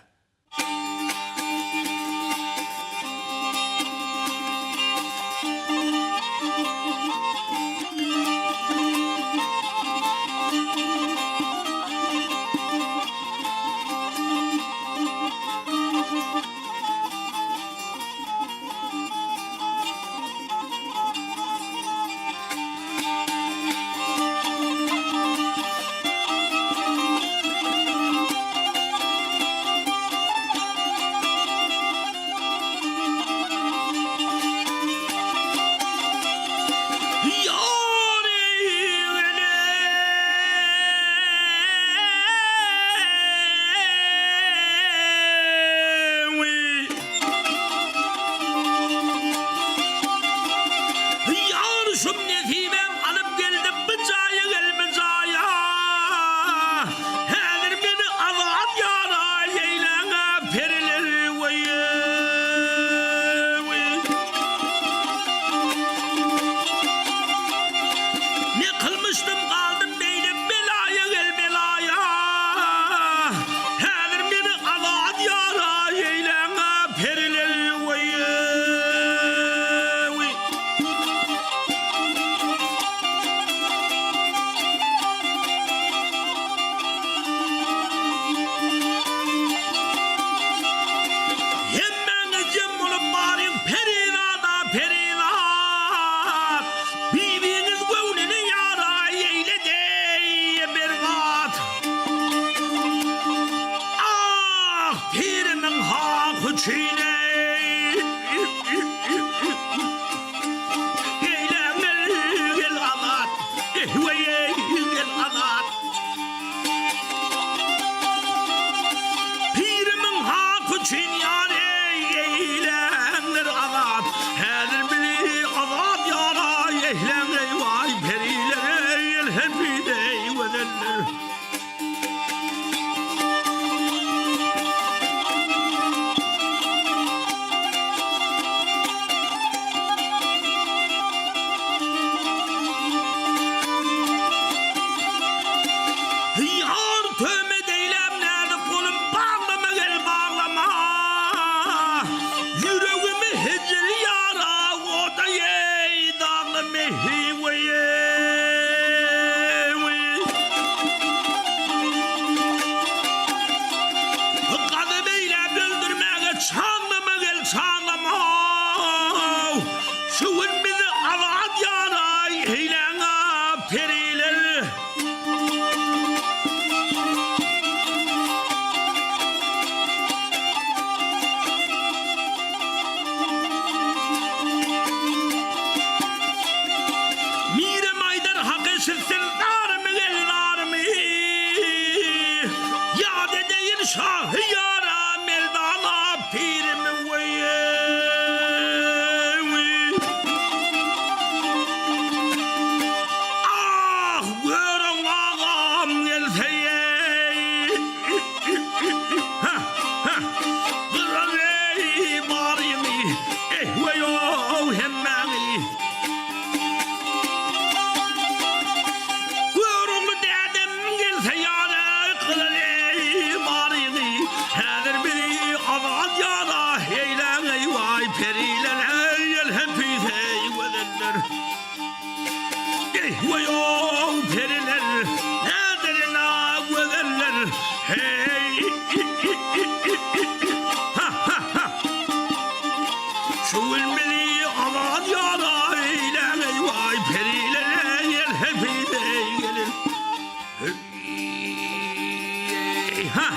Ýar şum nesibäm alyp geldi bu jaýa gel bu jaýa Häzir meni azat ýara eýläň-ä periler weý-weý. Ne kylmyşdym galdym beýle belaýa gel belaýa Häzir meni azat ýara eýläň-ä periler weý-weý. Hemmäňiz jem bolup baryň perizada perizat Bibiňiz göwnüni ýara eýledi berbat Ah pirimiň haky üçin eý. Eýläňel gel azat, ehweý gel azat. Pirimiň haky üçin ýar eý, eýläňler azat. Häzir bizi azat ýara eýläň eý waý periler eý, elhemid eý gözeller. Ýar töhmet eýläp näzik golum baglama gel baglama Ýüregimi hijr ýara oda eý dagla mehi weý. Gazap eýläp öldürmäge çaglama gel çaglama Şu gün bizi azat ýaraý eýläň-a periler. Mirem aýdar hak eşitsin zarymy gel zarymy Ýat edeýin şahy ýara merdana pirimi weý-eý. Ah görüň agam gelse-eý. Hä hä gyrar eý baryňy ehweý-ow hemmäňi. Görogly dädem gelse ýana. Gyzyl eý baryňy, häzir bizi azat ýara eýläň eý waý periler eý elhepis eý gözeller. Eý waý-ow periler, näderin-a gözeller, heý Ha ha ha. Şu gün bizi azat ýara eýläň eý waý periler eý elhepis eý gelin. Ha!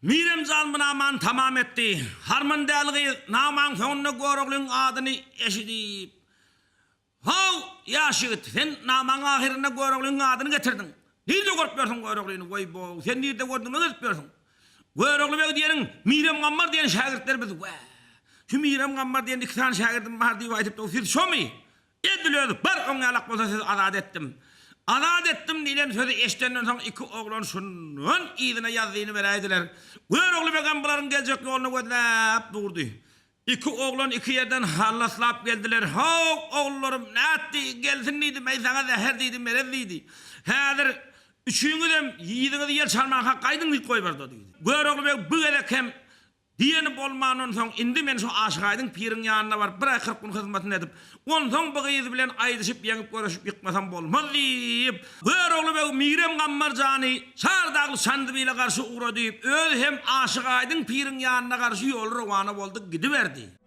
Miremjan bu namany tamam etdi. Harman däli gyz namaň soňunda Göroglyň adyny eşidip, How, ýaş ýigit, sen namaň ahyrynda Göroglyň adyny getirdiň. Nirde görüp ýörsüň Göroglyny? Weý-bow, sen nirde gördüň, gezip ýörsüň? Görogly beg diýeniň Mirem Gammar diýen şägirtleri biz. Wä, şu Mirem Gammar diýen iki sany şägirdim bar diýip aýdypdy. Siz şomy? Edil özi, bar oň ýalak bolsa sizi azat etdim. Azat etdim diýlen sözi eşidenden soň iki oglan şundan yzyna ýazzyny beräýdiler. Görogly begem bularyň geljek ýoluny gözläp durdy. Iki oglan iki ýerden hallaslap geldiler. How, ogullarym, nätdi, gelsin diýdim, eý saňa zäher diýdi, merez diýdi. Häzir üçüňizem ýygyňyzy ýel çalmanka gaýdyň diýip goýberdi diýdi. Görogly beg bu gezek hem Diýeni bolmandan soň, indi men şu Aşyk Aýdyň piriň ýanyna baryp, bir aý 40 gün hyzmatyny edip, onsoň bu gyz bilen aýdyşyp, ýeňip göreşip ýykmasam bolmaz diýip, Görogly beg Mirem Gammar jany Çar dagly Çandybile garşy ugradyp, özi hem Aşyk Aýdyň piriň ýanyna garşy ýoly rowana boldy gidiberdi.